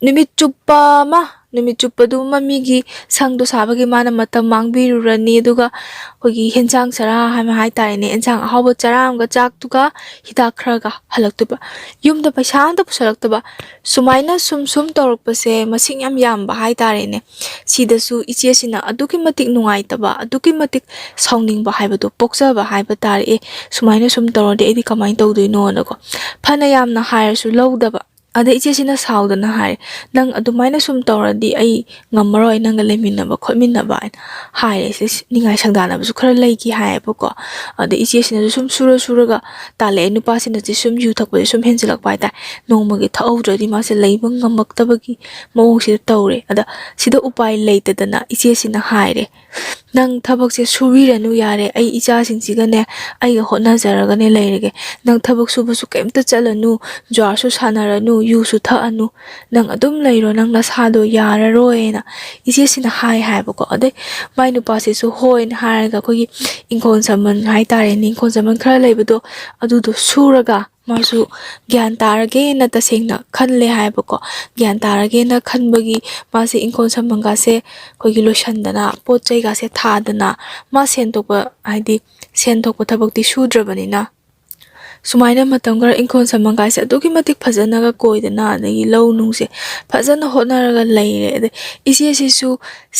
ꯅꯨꯃꯤꯠ ꯆꯨꯞꯄ ꯑꯃ, ꯅꯨꯃꯤꯠ ꯆꯨꯞꯄꯗꯨꯃ ꯃꯤꯒꯤ ꯁꯪꯗꯣ ꯁꯥꯕꯒꯤ ꯃꯥꯅ ꯃꯇꯝ ꯃꯥꯡꯕꯤꯔꯨꯔꯅꯤ꯫ ꯑꯗꯨꯒ ꯑꯩꯈꯣꯏꯒꯤ ꯍꯦꯟꯖꯥꯡ ꯆꯔꯥ ꯍꯥꯏꯕ ꯍꯥꯏꯇꯥꯔꯦꯅꯦ, ꯑꯦꯟꯁꯥꯡ ꯑꯍꯥꯎꯕ ꯆꯔꯥ ꯑꯃꯒ ꯆꯥꯛꯇꯨꯒ ꯍꯤꯗꯥꯛ ꯈꯔꯒ ꯍꯜꯂꯛꯇꯣꯏꯕ꯫ ꯌꯨꯝꯗ ꯄꯩꯁꯥ ꯑꯝꯇ ꯄꯨꯁꯜꯂꯛꯇꯕ꯫ ꯁꯨꯃꯥꯏꯅ ꯁꯨꯝ ꯁꯨꯝ ꯇꯧꯔꯛꯄꯁꯦ ꯃꯁꯤꯡ ꯌꯥꯝ ꯌꯥꯝꯕ ꯍꯥꯏꯇꯥꯔꯦꯅꯦ꯫ ꯁꯤꯗꯁꯨ ꯏꯆꯦꯁꯤꯅ ꯑꯗꯨꯛꯀꯤ ꯃꯇꯤꯛ ꯅꯨꯡꯉꯥꯏꯇꯕ, ꯑꯗꯨꯛꯀꯤ ꯃꯇꯤꯛ ꯁꯥꯎꯅꯤꯡꯕ ꯍꯥꯏꯕꯗꯣ ꯄꯣꯛꯆꯕ ꯍꯥꯏꯕ ꯇꯥꯔꯦ꯫ "ꯑꯦ, ꯁꯨꯃꯥꯏꯅ ꯁꯨꯝ ꯇꯧꯔꯗꯤ ꯑꯩꯗꯤ ꯀꯃꯥꯏꯅ ꯇꯧꯗꯣꯏꯅꯣꯅꯀꯣ?" ꯐꯅ ꯌꯥꯝꯅ ꯍꯥꯏꯔꯁꯨ ꯂꯧꯗꯕ꯫ ꯑꯗ ꯏꯆꯦꯁꯤꯅ ꯁꯥꯎꯗꯅ ꯍꯥꯏꯔꯦ, "ꯅꯪ ꯑꯗꯨꯃꯥꯏꯅ ꯁꯨꯝ ꯇꯧꯔꯗꯤ ꯑꯩ ꯉꯝꯃꯔꯣꯏ ꯅꯪꯒ ꯂꯩꯃꯤꯟꯅꯕ ꯈꯣꯠꯃꯤꯟꯅꯕ" ꯍꯥꯏꯅ ꯍꯥꯏꯔꯦ꯫ ꯁꯤ ꯅꯤꯡꯉꯥꯏ ꯁꯪꯗꯥꯅꯕꯁꯨ ꯈꯔ ꯂꯩꯈꯤ ꯍꯥꯏꯌꯦꯕꯀꯣ꯫ ꯑꯗ ꯏꯆꯦꯁꯤꯅꯁꯨ ꯁꯨꯝ ꯁꯨꯔ ꯁꯨꯔꯒ ꯇꯥꯜꯂꯛꯑꯦ꯫ ꯅꯨꯄꯥꯁꯤꯅꯗꯤ ꯁꯨꯝ ꯌꯨ ꯊꯛꯄꯁꯦ ꯁꯨꯝ ꯍꯦꯟꯖꯤꯜꯂꯛꯄ ꯍꯥꯏꯇꯥꯔꯦ꯫ ꯅꯣꯡꯃꯒꯤ ꯊꯛꯍꯧꯗ꯭ꯔꯗꯤ ꯃꯥꯁꯦ ꯂꯩꯕ ꯉꯝꯃꯛꯇꯕꯒꯤ ꯃꯑꯣꯡꯁꯤꯗ ꯇꯧꯔꯦ꯫ ꯑꯗ ꯁꯤꯗ ꯎꯄꯥꯏ ꯂꯩꯇꯗꯅ ꯏꯆꯦꯁꯤꯅ ꯍꯥꯏꯔꯦ, "ꯅꯪ ꯊꯕꯛꯁꯦ ꯁꯨꯕꯤꯔꯅꯨ ꯌꯥꯔꯦ, ꯑꯩ ꯏꯆꯥꯁꯤꯡꯁꯤꯒꯅꯦ ꯑꯩꯒ ꯍꯣꯠꯅꯖꯔꯒꯅꯦ ꯂꯩꯔꯒꯦ꯫ ꯅꯪ ꯊꯕꯛ ꯁꯨꯕꯁꯨ ꯀꯩꯝꯇ ꯆꯠꯂꯅꯨ, ꯖꯨꯋꯥꯔꯁꯨ ꯁꯥꯟꯅꯔꯅꯨ, ꯌꯨꯁꯨ ꯊꯛꯑꯅꯨ, ꯅꯪ ꯑꯗꯨꯝ ꯂꯩꯔꯣ, ꯅꯪ ꯅꯁꯥꯗꯣ ꯌꯥꯔꯔꯣꯏꯅ" ꯏꯆꯦꯁꯤꯅ ꯍꯥꯏ ꯍꯥꯏꯕꯀꯣ꯫ ꯑꯗꯩ ꯃꯥꯏ ꯅꯨꯄꯥꯁꯤꯁꯨ ꯍꯣꯏꯅ ꯍꯥꯏꯔꯒ ꯑꯩꯈꯣꯏꯒꯤ ꯏꯪꯈꯣꯜ ꯁꯝꯕꯜ ꯍꯥꯏꯇꯥꯔꯦꯅꯦ, ꯏꯪꯈꯣꯜ ꯁꯝꯕꯜ ꯈꯔ ꯂꯩꯕꯗꯣ ꯑꯗꯨꯗꯣ ꯁꯨꯔꯒ ꯃꯥꯁꯨ ꯒ꯭ꯌꯥꯟ ꯇꯥꯔꯒꯦꯅ ꯇꯁꯦꯡꯅ ꯈꯜꯂꯦ ꯍꯥꯏꯕꯀꯣ꯫ ꯒ꯭ꯌꯥꯟ ꯇꯥꯔꯒꯦꯅ ꯈꯟꯕꯒꯤ ꯃꯥꯁꯦ ꯏꯪꯈꯣꯜ ꯁꯝꯕꯜꯒꯥꯁꯦ ꯑꯩꯈꯣꯏꯒꯤ ꯂꯣꯏꯁꯟꯗꯅ ꯄꯣꯠ ꯆꯩꯒꯥꯁꯦ ꯊꯥꯗꯅ ꯃꯥ ꯁꯦꯟ ꯊꯣꯛꯄ, ꯍꯥꯏꯗꯤ ꯁꯦꯟ ꯊꯣꯛꯄ ꯊꯕꯛꯇꯤ ꯁꯨꯗ꯭ꯔꯕꯅꯤꯅ ꯁꯨꯃꯥꯏꯅ ꯃꯇꯝ ꯈꯔ ꯏꯪꯈꯣꯜ ꯁꯝꯕꯜꯒꯥꯁꯦ ꯑꯗꯨꯛꯀꯤ ꯃꯇꯤꯛ ꯐꯖꯅꯒ ꯀꯣꯏꯗꯅ ꯑꯗꯒꯤ ꯂꯧ ꯅꯨꯡꯁꯦ ꯐꯖꯅ ꯍꯣꯠꯅꯔꯒ ꯂꯩꯔꯦ꯫ ꯑꯗꯩ ꯏꯆꯦꯁꯤꯁꯨ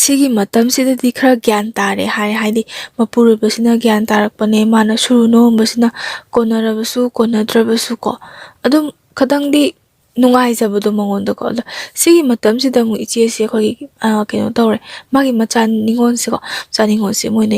ꯁꯤꯒꯤ ꯃꯇꯝꯁꯤꯗꯗꯤ ꯈꯔ ꯒ꯭ꯌꯥꯟ ꯇꯥꯔꯦ ꯍꯥꯏꯔꯦ, ꯍꯥꯏꯗꯤ ꯃꯄꯨꯔꯣꯏꯕꯁꯤꯅ ꯒ꯭ꯌꯥꯟ ꯇꯥꯔꯛꯄꯅꯦ, ꯃꯥꯅ ꯁꯨꯔꯨ ꯅꯣꯝꯕꯁꯤꯅ ꯀꯣꯟꯅꯔꯕꯁꯨ ꯀꯣꯟꯅꯗ꯭ꯔꯕꯁꯨ ꯀꯣ, ꯑꯗꯨꯝ ꯈꯇꯪꯗꯤ ꯅꯨꯡꯉꯥꯏꯖꯕꯗꯣ ꯃꯉꯣꯟꯗꯀꯣ꯫ ꯑꯗꯣ ꯁꯤꯒꯤ ꯃꯇꯝꯁꯤꯗ ꯑꯃꯨꯛ ꯏꯆꯦꯁꯦ ꯑꯩꯈꯣꯏꯒꯤ, ꯑ, ꯀꯩꯅꯣ ꯇꯧꯔꯦ, ꯃꯥꯒꯤ ꯃꯆꯥ ꯅꯤꯉꯣꯜꯁꯦꯀꯣ, ꯃꯆꯥ ꯅꯤꯉꯣꯜꯁꯦ ꯃꯣꯏꯅ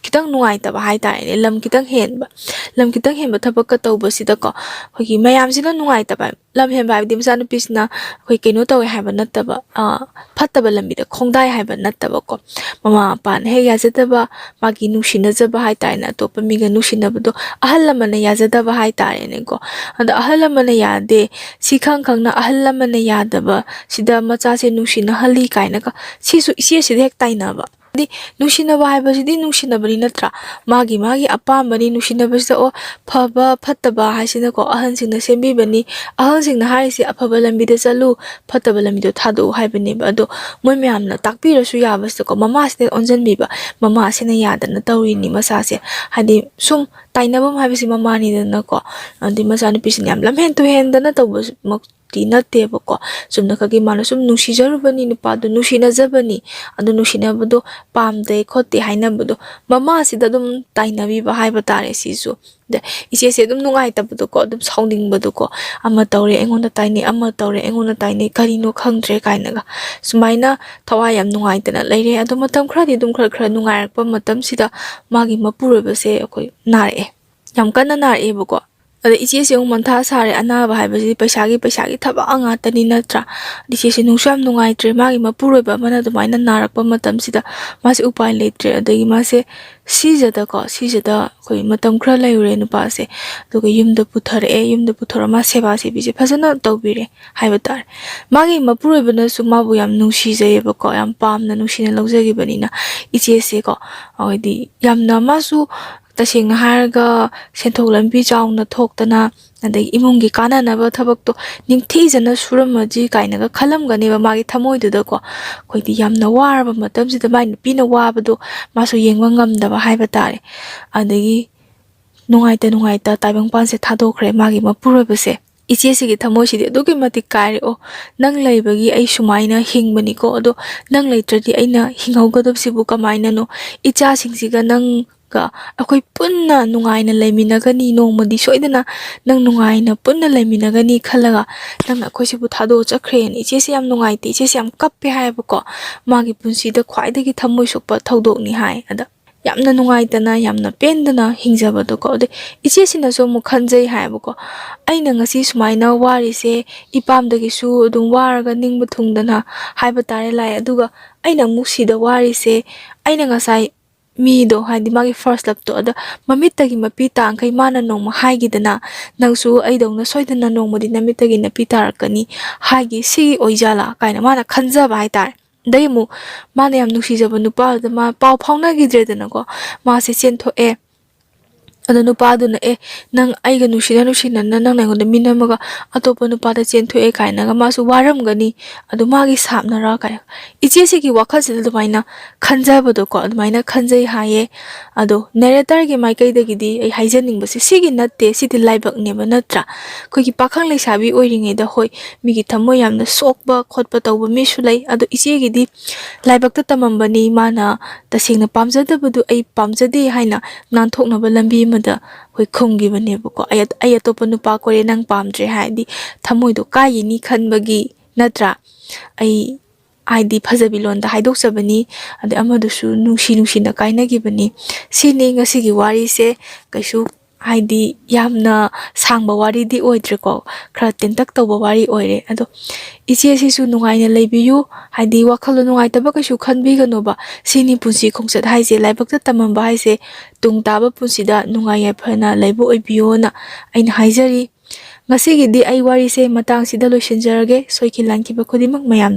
ꯈꯤꯇꯪ ꯅꯨꯡꯉꯥꯏꯇꯕ ꯍꯥꯏꯇꯥꯔꯦꯅꯦ, ꯂꯝ ꯈꯤꯇꯪ ꯍꯦꯟꯕ, ꯂꯝ ꯈꯤꯇꯪ ꯍꯦꯟꯕ ꯊꯕꯛꯀ ꯇꯧꯕꯁꯤꯗꯀꯣ, ꯑꯩꯈꯣꯏꯒꯤ ꯃꯌꯥꯝꯁꯤꯅ ꯅꯨꯡꯉꯥꯏꯇꯕ, ꯂꯝ ꯍꯦꯟꯕ ꯍꯥꯏꯕꯗꯤ ꯃꯆꯥꯅꯨꯄꯤꯁꯤꯅ ꯑꯩꯈꯣꯏ ꯀꯩꯅꯣ ꯇꯧꯋꯦ ꯍꯥꯏꯕ ꯅꯠꯇꯕ, ꯑ, ꯐꯠꯇꯕ ꯂꯝꯕꯤꯗ ꯈꯣꯡꯗꯥꯏ ꯍꯥꯏꯕ ꯅꯠꯇꯕꯀꯣ, ꯃꯃꯥ ꯃꯄꯥꯅ ꯍꯦꯛ ꯌꯥꯖꯗꯕ, ꯃꯥꯒꯤ ꯅꯨꯡꯁꯤꯅꯖꯕ ꯍꯥꯏꯇꯥꯔꯦꯅꯦ, ꯑꯇꯣꯞꯄ ꯃꯤꯒ ꯅꯨꯡꯁꯤꯅꯕꯗꯣ ꯑꯍꯜ ꯂꯃꯟꯅ ꯌꯥꯖꯗꯕ ꯍꯥꯏꯇꯥꯔꯦꯅꯦꯀꯣ꯫ ꯑꯗꯣ ꯑꯍꯜ ꯂꯃꯟꯅ ꯌꯥꯗꯦ, ꯁꯤ ꯈꯪ ꯈꯪꯅ ꯑꯍꯜ ꯂꯃꯟꯅ ꯌꯥꯗꯕ ꯁꯤꯗ ꯃꯆꯥꯁꯦ ꯅꯨꯡꯁꯤꯅꯍꯜꯂꯤ ꯀꯥꯏꯅꯒ, ꯁꯤꯁꯨ ꯏꯆꯦꯁꯤꯗ ꯍꯦꯛ ꯇꯥꯏꯅꯕ꯫ ꯍꯥꯏꯗꯤ ꯅꯨꯡꯁꯤꯅꯕ ꯍꯥꯏꯕꯁꯤꯗꯤ ꯅꯨꯡꯁꯤꯅꯕꯅꯤ ꯅꯠꯇ꯭ꯔꯥ? ꯃꯥꯒꯤ ꯃꯥꯒꯤ ꯑꯄꯥꯝꯕꯅꯤ꯫ ꯅꯨꯡꯁꯤꯅꯕꯁꯤꯗ, ꯑꯣ, ꯐꯕ ꯐꯠꯇꯕ ꯍꯥꯏꯁꯤꯅꯀꯣ, ꯑꯍꯟꯁꯤꯡꯅ ꯁꯦꯝꯕꯤꯕꯅꯤ꯫ ꯑꯍꯜꯁꯤꯡꯅ ꯍꯥꯏꯔꯤꯁꯦ ꯑꯐꯕ ꯂꯝꯕꯤꯗ ꯆꯠꯂꯨ, ꯐꯠꯇꯕ ꯂꯝꯕꯤꯗꯣ ꯊꯥꯗꯣꯛꯎ ꯍꯥꯏꯕꯅꯦꯕ꯫ ꯑꯗꯣ ꯃꯣꯏ ꯃꯌꯥꯝꯅ ꯇꯥꯛꯄꯤꯔꯁꯨ ꯌꯥꯕꯁꯤꯗꯀꯣ, ꯃꯃꯥꯁꯤꯅ ꯑꯣꯟꯁꯤꯟꯕꯤꯕ, ꯃꯃꯥꯁꯤꯅ ꯌꯥꯗꯅ ꯇꯧꯔꯤꯅꯤ ꯃꯆꯥꯁꯦ꯫ ꯍꯥꯏꯗꯤ ꯁꯨꯝ ꯇꯥꯏꯅꯐꯝ ꯍꯥꯏꯕꯁꯤ ꯃꯃꯥꯅꯤꯗꯅꯀꯣ꯫ ꯑꯗꯩ ꯃꯆꯥꯅꯨꯄꯤꯁꯤꯅ ꯌꯥꯝ ꯂꯝꯍꯦꯟ ꯇꯨꯍꯦꯟꯗꯅ ꯇꯧꯕꯃꯛꯇꯤ ꯅꯠꯇꯦꯕꯀꯣ꯫ ꯆꯨꯝꯅꯈꯛꯀꯤ ꯃꯥꯅ ꯁꯨꯝ ꯅꯨꯡꯁꯤꯖꯔꯨꯕꯅꯤ, ꯅꯨꯄꯥꯗꯣ ꯅꯨꯡꯁꯤꯅꯖꯕꯅꯤ꯫ ꯑꯗꯨ ꯅꯨꯡꯁꯤꯅꯕꯗꯣ ꯄꯥꯝꯗꯦ ꯈꯣꯠꯇꯦ ꯍꯥꯏꯅꯕꯗꯣ ꯃꯃꯥꯁꯤꯗ ꯑꯗꯨꯝ ꯇꯥꯏꯅꯕꯤꯕ ꯍꯥꯏꯕ ꯇꯥꯔꯦ ꯁꯤꯁꯨ꯫ ꯑꯗ ꯏꯆꯦꯁꯦ ꯑꯗꯨꯝ ꯅꯨꯡꯉꯥꯏꯇꯕꯗꯣꯀꯣ, ꯑꯗꯨꯝ ꯁꯥꯎꯅꯤꯡꯕꯗꯣꯀꯣ, ꯑꯃ ꯇꯧꯔꯦ ꯑꯩꯉꯣꯟꯗ ꯇꯥꯏꯅꯩ, ꯑꯃ ꯇꯧꯔꯦ ꯑꯩꯉꯣꯟꯗ ꯇꯥꯏꯅꯩ, ꯀꯔꯤꯅꯣ ꯈꯪꯗ꯭ꯔꯦ ꯀꯥꯏꯅꯒ ꯁꯨꯃꯥꯏꯅ ꯊꯋꯥꯏ ꯌꯥꯝ ꯅꯨꯡꯉꯥꯏꯇꯅ ꯂꯩꯔꯦ꯫ ꯑꯗꯣ ꯃꯇꯝ ꯈꯔꯗꯤ ꯑꯗꯨꯝ ꯈꯔ ꯈꯔ ꯅꯨꯡꯉꯥꯏꯔꯛꯄ ꯃꯇꯝꯁꯤꯗ ꯃꯥꯒꯤ ꯃꯄꯨꯔꯣꯏꯕꯁꯦ ꯑꯩꯈꯣꯏ ꯅꯥꯔꯛꯑꯦ, ꯌꯥꯝ ꯀꯟꯅ ꯅꯥꯔꯛꯑꯦꯕꯀꯣ꯫ ꯑꯗ ꯏꯆꯦꯁꯦ ꯑꯃꯨꯛ ꯃꯟꯊꯥ ꯁꯥꯔꯦ, ꯑꯅꯥꯕ ꯍꯥꯏꯕꯁꯤꯗꯤ ꯄꯩꯁꯥꯒꯤ ꯄꯩꯁꯥꯒꯤ ꯊꯕꯛ ꯉꯥꯛꯇꯅꯤ ꯅꯠꯇ꯭ꯔꯥ? ꯑꯗ ꯏꯆꯦꯁꯦ ꯅꯨꯡꯁꯨ ꯌꯥꯝ ꯅꯨꯡꯉꯥꯏꯇ꯭ꯔꯦ꯫ ꯃꯥꯒꯤ ꯃꯄꯨꯔꯣꯏꯕ ꯑꯃꯅ ꯑꯗꯨꯃꯥꯏꯅ ꯅꯥꯔꯛꯄ ꯃꯇꯝꯁꯤꯗ ꯃꯥꯁꯦ ꯎꯄꯥꯏ ꯂꯩꯇ꯭ꯔꯦ꯫ ꯑꯗꯒꯤ ꯃꯥꯁꯦ ꯁꯤꯖꯗꯀꯣ, ꯁꯤꯖꯗ ꯑꯩꯈꯣꯏ ꯃꯇꯝ ꯈꯔ ꯂꯩꯔꯨꯔꯦ ꯅꯨꯄꯥꯁꯦ꯫ ꯑꯗꯨꯒ ꯌꯨꯝꯗ ꯄꯨꯊꯔꯛꯑꯦ꯫ ꯌꯨꯝꯗ ꯄꯨꯊꯣꯔꯒ ꯃꯥ ꯁꯦꯕꯥ ꯁꯦꯕꯤꯁꯦ ꯐꯖꯅ ꯇꯧꯕꯤꯔꯦ ꯍꯥꯏꯕ ꯇꯥꯔꯦ꯫ ꯃꯥꯒꯤ ꯃꯄꯨꯔꯣꯏꯕꯅꯁꯨ ꯃꯥꯕꯨ ꯌꯥꯝ ꯅꯨꯡꯁꯤꯖꯩꯌꯦꯕꯀꯣ, ꯌꯥꯝ ꯄꯥꯝꯅ ꯅꯨꯡꯁꯤꯅ ꯂꯧꯖꯈꯤꯕꯅꯤꯅ ꯏꯆꯦꯁꯦꯀꯣ꯫ ꯍꯥꯏꯗꯤ ꯌꯥꯝꯅ ꯃꯥꯁꯨ, ꯇꯁꯦꯡꯅ ꯍꯥꯏꯔꯒ, ꯁꯦꯟꯊꯣꯛ ꯂꯝꯕꯤ ꯆꯥꯎꯅ ꯊꯣꯛꯇꯅ, ꯑꯗꯒꯤ ꯏꯃꯨꯡꯒꯤ ꯀꯥꯟꯅꯅꯕ ꯊꯕꯛꯇꯣ ꯅꯤꯡꯊꯤꯖꯅ ꯁꯨꯔꯝꯃꯗꯤ ꯀꯥꯏꯅꯒ ꯈꯜꯂꯝꯒꯅꯦꯕ ꯃꯥꯒꯤ ꯊꯃꯣꯏꯗꯨꯗꯀꯣ꯫ ꯑꯩꯈꯣꯏꯗꯤ ꯌꯥꯝꯅ ꯋꯥꯔꯕ ꯃꯇꯝꯁꯤꯗ ꯃꯥꯏ ꯅꯨꯄꯤꯅ ꯋꯥꯕꯗꯣ ꯃꯥꯁꯨ ꯌꯦꯡꯕ ꯉꯝꯗꯕ ꯍꯥꯏꯕ ꯇꯥꯔꯦ꯫ ꯑꯗꯒꯤ ꯅꯨꯡꯉꯥꯏꯇ ꯅꯨꯡꯉꯥꯏꯇ ꯇꯥꯏꯕꯪꯄꯥꯟꯁꯦ ꯊꯥꯗꯣꯛꯈ꯭ꯔꯦ ꯃꯥꯒꯤ ꯃꯄꯨꯔꯣꯏꯕꯁꯦ꯫ ꯏꯆꯦꯁꯤꯒꯤ ꯊꯃꯣꯏꯁꯤꯗꯤ ꯑꯗꯨꯛꯀꯤ ꯃꯇꯤꯛ ꯀꯥꯏꯔꯦ꯫ "ꯑꯣ, ꯅꯪ ꯂꯩꯕꯒꯤ ꯑꯩ ꯁꯨꯃꯥꯏꯅ ꯍꯤꯡꯕꯅꯤꯀꯣ, ꯑꯗꯣ ꯅꯪ ꯂꯩꯇ꯭ꯔꯗꯤ ꯑꯩꯅ ꯍꯤꯡꯍꯧꯒꯗꯕꯁꯤꯕꯨ ꯀꯃꯥꯏꯅꯅꯣ? ꯏꯆꯥꯁꯤꯡꯁꯤꯒ ꯅꯪꯒ ꯑꯩꯈꯣꯏ ꯄꯨꯟꯅ ꯅꯨꯡꯉꯥꯏꯅ ꯂꯩꯃꯤꯟꯅꯒꯅꯤ, ꯅꯣꯡꯃꯗꯤ ꯁꯣꯏꯗꯅ ꯅꯪ ꯅꯨꯡꯉꯥꯏꯅ ꯄꯨꯟꯅ ꯂꯩꯃꯤꯟꯅꯒꯅꯤ ꯈꯜꯂꯒ ꯅꯪꯅ ꯑꯩꯈꯣꯏꯁꯤꯕꯨ ꯊꯥꯗꯣꯛꯑ ꯆꯠꯈ꯭ꯔꯦꯅ" ꯏꯆꯦꯁꯦ ꯌꯥꯝ ꯅꯨꯡꯉꯥꯏꯇꯦ, ꯏꯆꯦꯁꯦ ꯌꯥꯝ ꯀꯞꯄꯦ ꯍꯥꯏꯌꯦꯕꯀꯣ꯫ ꯃꯥꯒꯤ ꯄꯨꯟꯁꯤꯗ ꯈ꯭ꯋꯥꯏꯗꯒꯤ ꯊꯃꯣꯏ ꯁꯣꯛꯄ ꯊꯧꯗꯣꯛꯅꯤ ꯍꯥꯏ꯫ ꯑꯗ ꯌꯥꯝꯅ ꯅꯨꯡꯉꯥꯏꯇꯅ, ꯌꯥꯝꯅ ꯄꯦꯟꯗꯅ ꯍꯤꯡꯖꯕꯗꯣꯀꯣ꯫ ꯑꯗꯩ ꯏꯆꯦꯁꯤꯅꯁꯨ ꯑꯃꯨꯛ ꯈꯟꯖꯩ ꯍꯥꯏꯌꯦꯕꯀꯣ, "ꯑꯩꯅ ꯉꯁꯤ ꯁꯨꯃꯥꯏꯅ ꯋꯥꯔꯤꯁꯦ, ꯏꯄꯥꯝꯗꯒꯤꯁꯨ ꯑꯗꯨꯝ ꯋꯥꯔꯒ ꯅꯤꯡꯕ ꯊꯨꯡꯗꯅ ꯍꯥꯏꯕ ꯇꯥꯔꯦ ꯂꯥꯛꯑꯦ, ꯑꯗꯨꯒ ꯑꯩꯅ ꯑꯃꯨꯛ ꯁꯤꯗ ꯋꯥꯔꯤꯁꯦ, ꯑꯩꯅ ꯉꯁꯥꯏ ꯃꯤꯗꯣ, ꯍꯥꯏꯗꯤ ꯃꯥꯒꯤ ꯐꯥꯔꯁ ꯂꯞꯇꯣ, ꯑꯗ ꯃꯃꯤꯠꯇꯒꯤ ꯃꯄꯤ ꯇꯥꯡꯈꯩ ꯃꯥꯅ ꯅꯣꯡꯃ ꯍꯥꯏꯈꯤꯗꯅ, 'ꯅꯪꯁꯨ ꯑꯩꯗꯧꯅ ꯁꯣꯏꯗꯅ ꯅꯣꯡꯃꯗꯤ ꯅꯃꯤꯠꯇꯒꯤ ꯅꯄꯤ ꯇꯥꯔꯛꯀꯅꯤ' ꯍꯥꯏꯒꯤ, ꯁꯤꯒꯤ ꯑꯣꯏꯖꯥꯠꯂꯥ?" ꯀꯥꯏꯅ ꯃꯥꯅ ꯈꯟꯖꯕ ꯍꯥꯏꯇꯥꯔꯦ꯫ ꯑꯗꯩ ꯑꯃꯨꯛ ꯃꯥꯅ ꯌꯥꯝ ꯅꯨꯡꯁꯤꯖꯕ ꯅꯨꯄꯥꯗꯨꯗ ꯃꯥ ꯄꯥꯎ ꯐꯥꯎꯅꯈꯤꯗ꯭ꯔꯦꯗꯅꯀꯣ꯫ ꯃꯥꯁꯦ ꯆꯦꯟꯊꯣꯛꯑꯦ꯫ ꯑꯗꯣ ꯅꯨꯄꯥꯗꯨꯅ, "ꯑꯦ, ꯅꯪ ꯑꯩꯒ ꯅꯨꯡꯁꯤꯅ ꯅꯨꯡꯁꯤꯅꯅ ꯅꯪꯅ ꯑꯩꯉꯣꯟꯗ ꯃꯤꯅꯝꯃꯒ ꯑꯇꯣꯞꯄ ꯅꯨꯄꯥꯗ ꯆꯦꯟꯊꯣꯛꯑꯦ" ꯀꯥꯏꯅꯒ, ꯃꯥꯁꯨ ꯋꯥꯔꯝꯒꯅꯤ꯫ ꯑꯗꯣ ꯃꯥꯒꯤ ꯁꯥꯞꯅꯔ ꯀꯥꯏꯅ, ꯏꯆꯦꯁꯤꯒꯤ ꯋꯥꯈꯜꯁꯤꯗ ꯑꯗꯨꯃꯥꯏꯅ ꯈꯟꯖꯕꯗꯣꯀꯣ, ꯑꯗꯨꯃꯥꯏꯅ ꯈꯟꯖꯩ ꯍꯥꯏꯌꯦ꯫ ꯑꯗꯣ ꯅꯦꯔꯦꯇꯔꯒꯤ ꯃꯥꯏꯀꯩꯗꯒꯤꯗꯤ ꯑꯩ ꯍꯥꯏꯖꯅꯤꯡꯕꯁꯦ ꯁꯤꯒꯤ ꯅꯠꯇꯦ, ꯁꯤꯗꯤ ꯂꯥꯏꯕꯛꯅꯦꯕ, ꯅꯠꯇ꯭ꯔꯥ? ꯑꯩꯈꯣꯏꯒꯤ ꯄꯥꯈꯪ ꯂꯩꯁꯥꯕꯤ ꯑꯣꯏꯔꯤꯉꯩꯗ, ꯍꯣꯏ, ꯃꯤꯒꯤ ꯊꯃꯣꯏ ꯌꯥꯝꯅ ꯁꯣꯛꯄ ꯈꯣꯠꯄ ꯇꯧꯕ ꯃꯤꯁꯨ ꯂꯩ꯫ ꯑꯗꯣ ꯏꯆꯦꯒꯤꯗꯤ ꯂꯥꯏꯕꯛꯇ ꯇꯝꯃꯝꯕꯅꯤ, ꯃꯥꯅ ꯇꯁꯦꯡꯅ ꯄꯥꯝꯖꯗꯕꯗꯨ ꯑꯩ ꯄꯥꯝꯖꯗꯦ ꯍꯥꯏꯅ ꯅꯥꯟꯊꯣꯛꯅꯕ ꯂꯝꯕꯤ ꯑꯃꯗ ꯑꯩꯈꯣꯏ ꯈꯨꯝꯈꯤꯕꯅꯦꯕꯀꯣ꯫ "ꯑꯩ ꯑꯠ-, ꯑꯩ ꯑꯇꯣꯞꯄ ꯅꯨꯄꯥ ꯀꯣꯏꯔꯦ, ꯅꯪ ꯄꯥꯝꯗ꯭ꯔꯦ" ꯍꯥꯏꯔꯗꯤ ꯊꯃꯣꯏꯗꯣ ꯀꯥꯏꯈꯤꯅꯤ ꯈꯟꯕꯒꯤ, ꯅꯠꯇ꯭ꯔꯥ? ꯑꯩ ꯍꯥꯏꯗꯤ ꯐꯖꯕꯤ ꯂꯣꯟꯗ ꯍꯥꯏꯗꯣꯛꯆꯕꯅꯤ, ꯑꯗꯩ ꯑꯃꯗꯨꯁꯨ ꯅꯨꯡꯁꯤ ꯅꯨꯡꯁꯤꯅ ꯀꯥꯏꯅꯈꯤꯕꯅꯤ꯫ ꯁꯤꯅꯤ ꯉꯁꯤꯒꯤ ꯋꯥꯔꯤꯁꯦ꯫ ꯀꯩꯁꯨ ꯍꯥꯏꯗꯤ ꯌꯥꯝꯅ ꯁꯥꯡꯕ ꯋꯥꯔꯤꯗꯤ ꯑꯣꯏꯗ꯭ꯔꯦꯀꯣ, ꯈꯔ ꯇꯦꯟꯇꯛ ꯇꯧꯕ ꯋꯥꯔꯤ ꯑꯣꯏꯔꯦ꯫ ꯑꯗꯣ ꯏꯆꯦꯁꯤꯁꯨ ꯅꯨꯡꯉꯥꯏꯅ ꯂꯩꯕꯤꯌꯨ, ꯍꯥꯏꯗꯤ ꯋꯥꯈꯜꯗꯣ ꯅꯨꯡꯉꯥꯏꯇꯕ ꯀꯩꯁꯨ ꯈꯟꯕꯤꯒꯅꯣꯕ꯫ ꯁꯤꯅꯤ ꯄꯨꯟꯁꯤ ꯈꯣꯡꯆꯠ ꯍꯥꯏꯁꯦ, ꯂꯥꯏꯕꯛꯇ ꯇꯝꯃꯝꯕ ꯍꯥꯏꯁꯦ, ꯇꯨꯡ ꯇꯥꯕ ꯄꯨꯟꯁꯤꯗ ꯅꯨꯡꯉꯥꯏ ꯌꯥꯏꯐꯅ ꯂꯩꯕ ꯑꯣꯏꯕꯤꯌꯣꯅ ꯑꯩꯅ ꯍꯥꯏꯖꯔꯤ꯫ ꯉꯁꯤꯒꯤꯗꯤ ꯑꯩ ꯋꯥꯔꯤꯁꯦ ꯃꯇꯥꯡꯁꯤꯗ ꯂꯣꯏꯁꯤꯟꯖꯔꯒꯦ꯫ ꯁꯣꯏꯈꯤ ꯂꯥꯟꯈꯤꯕ ꯈꯨꯗꯤꯡꯃꯛ ꯃꯌꯥꯝ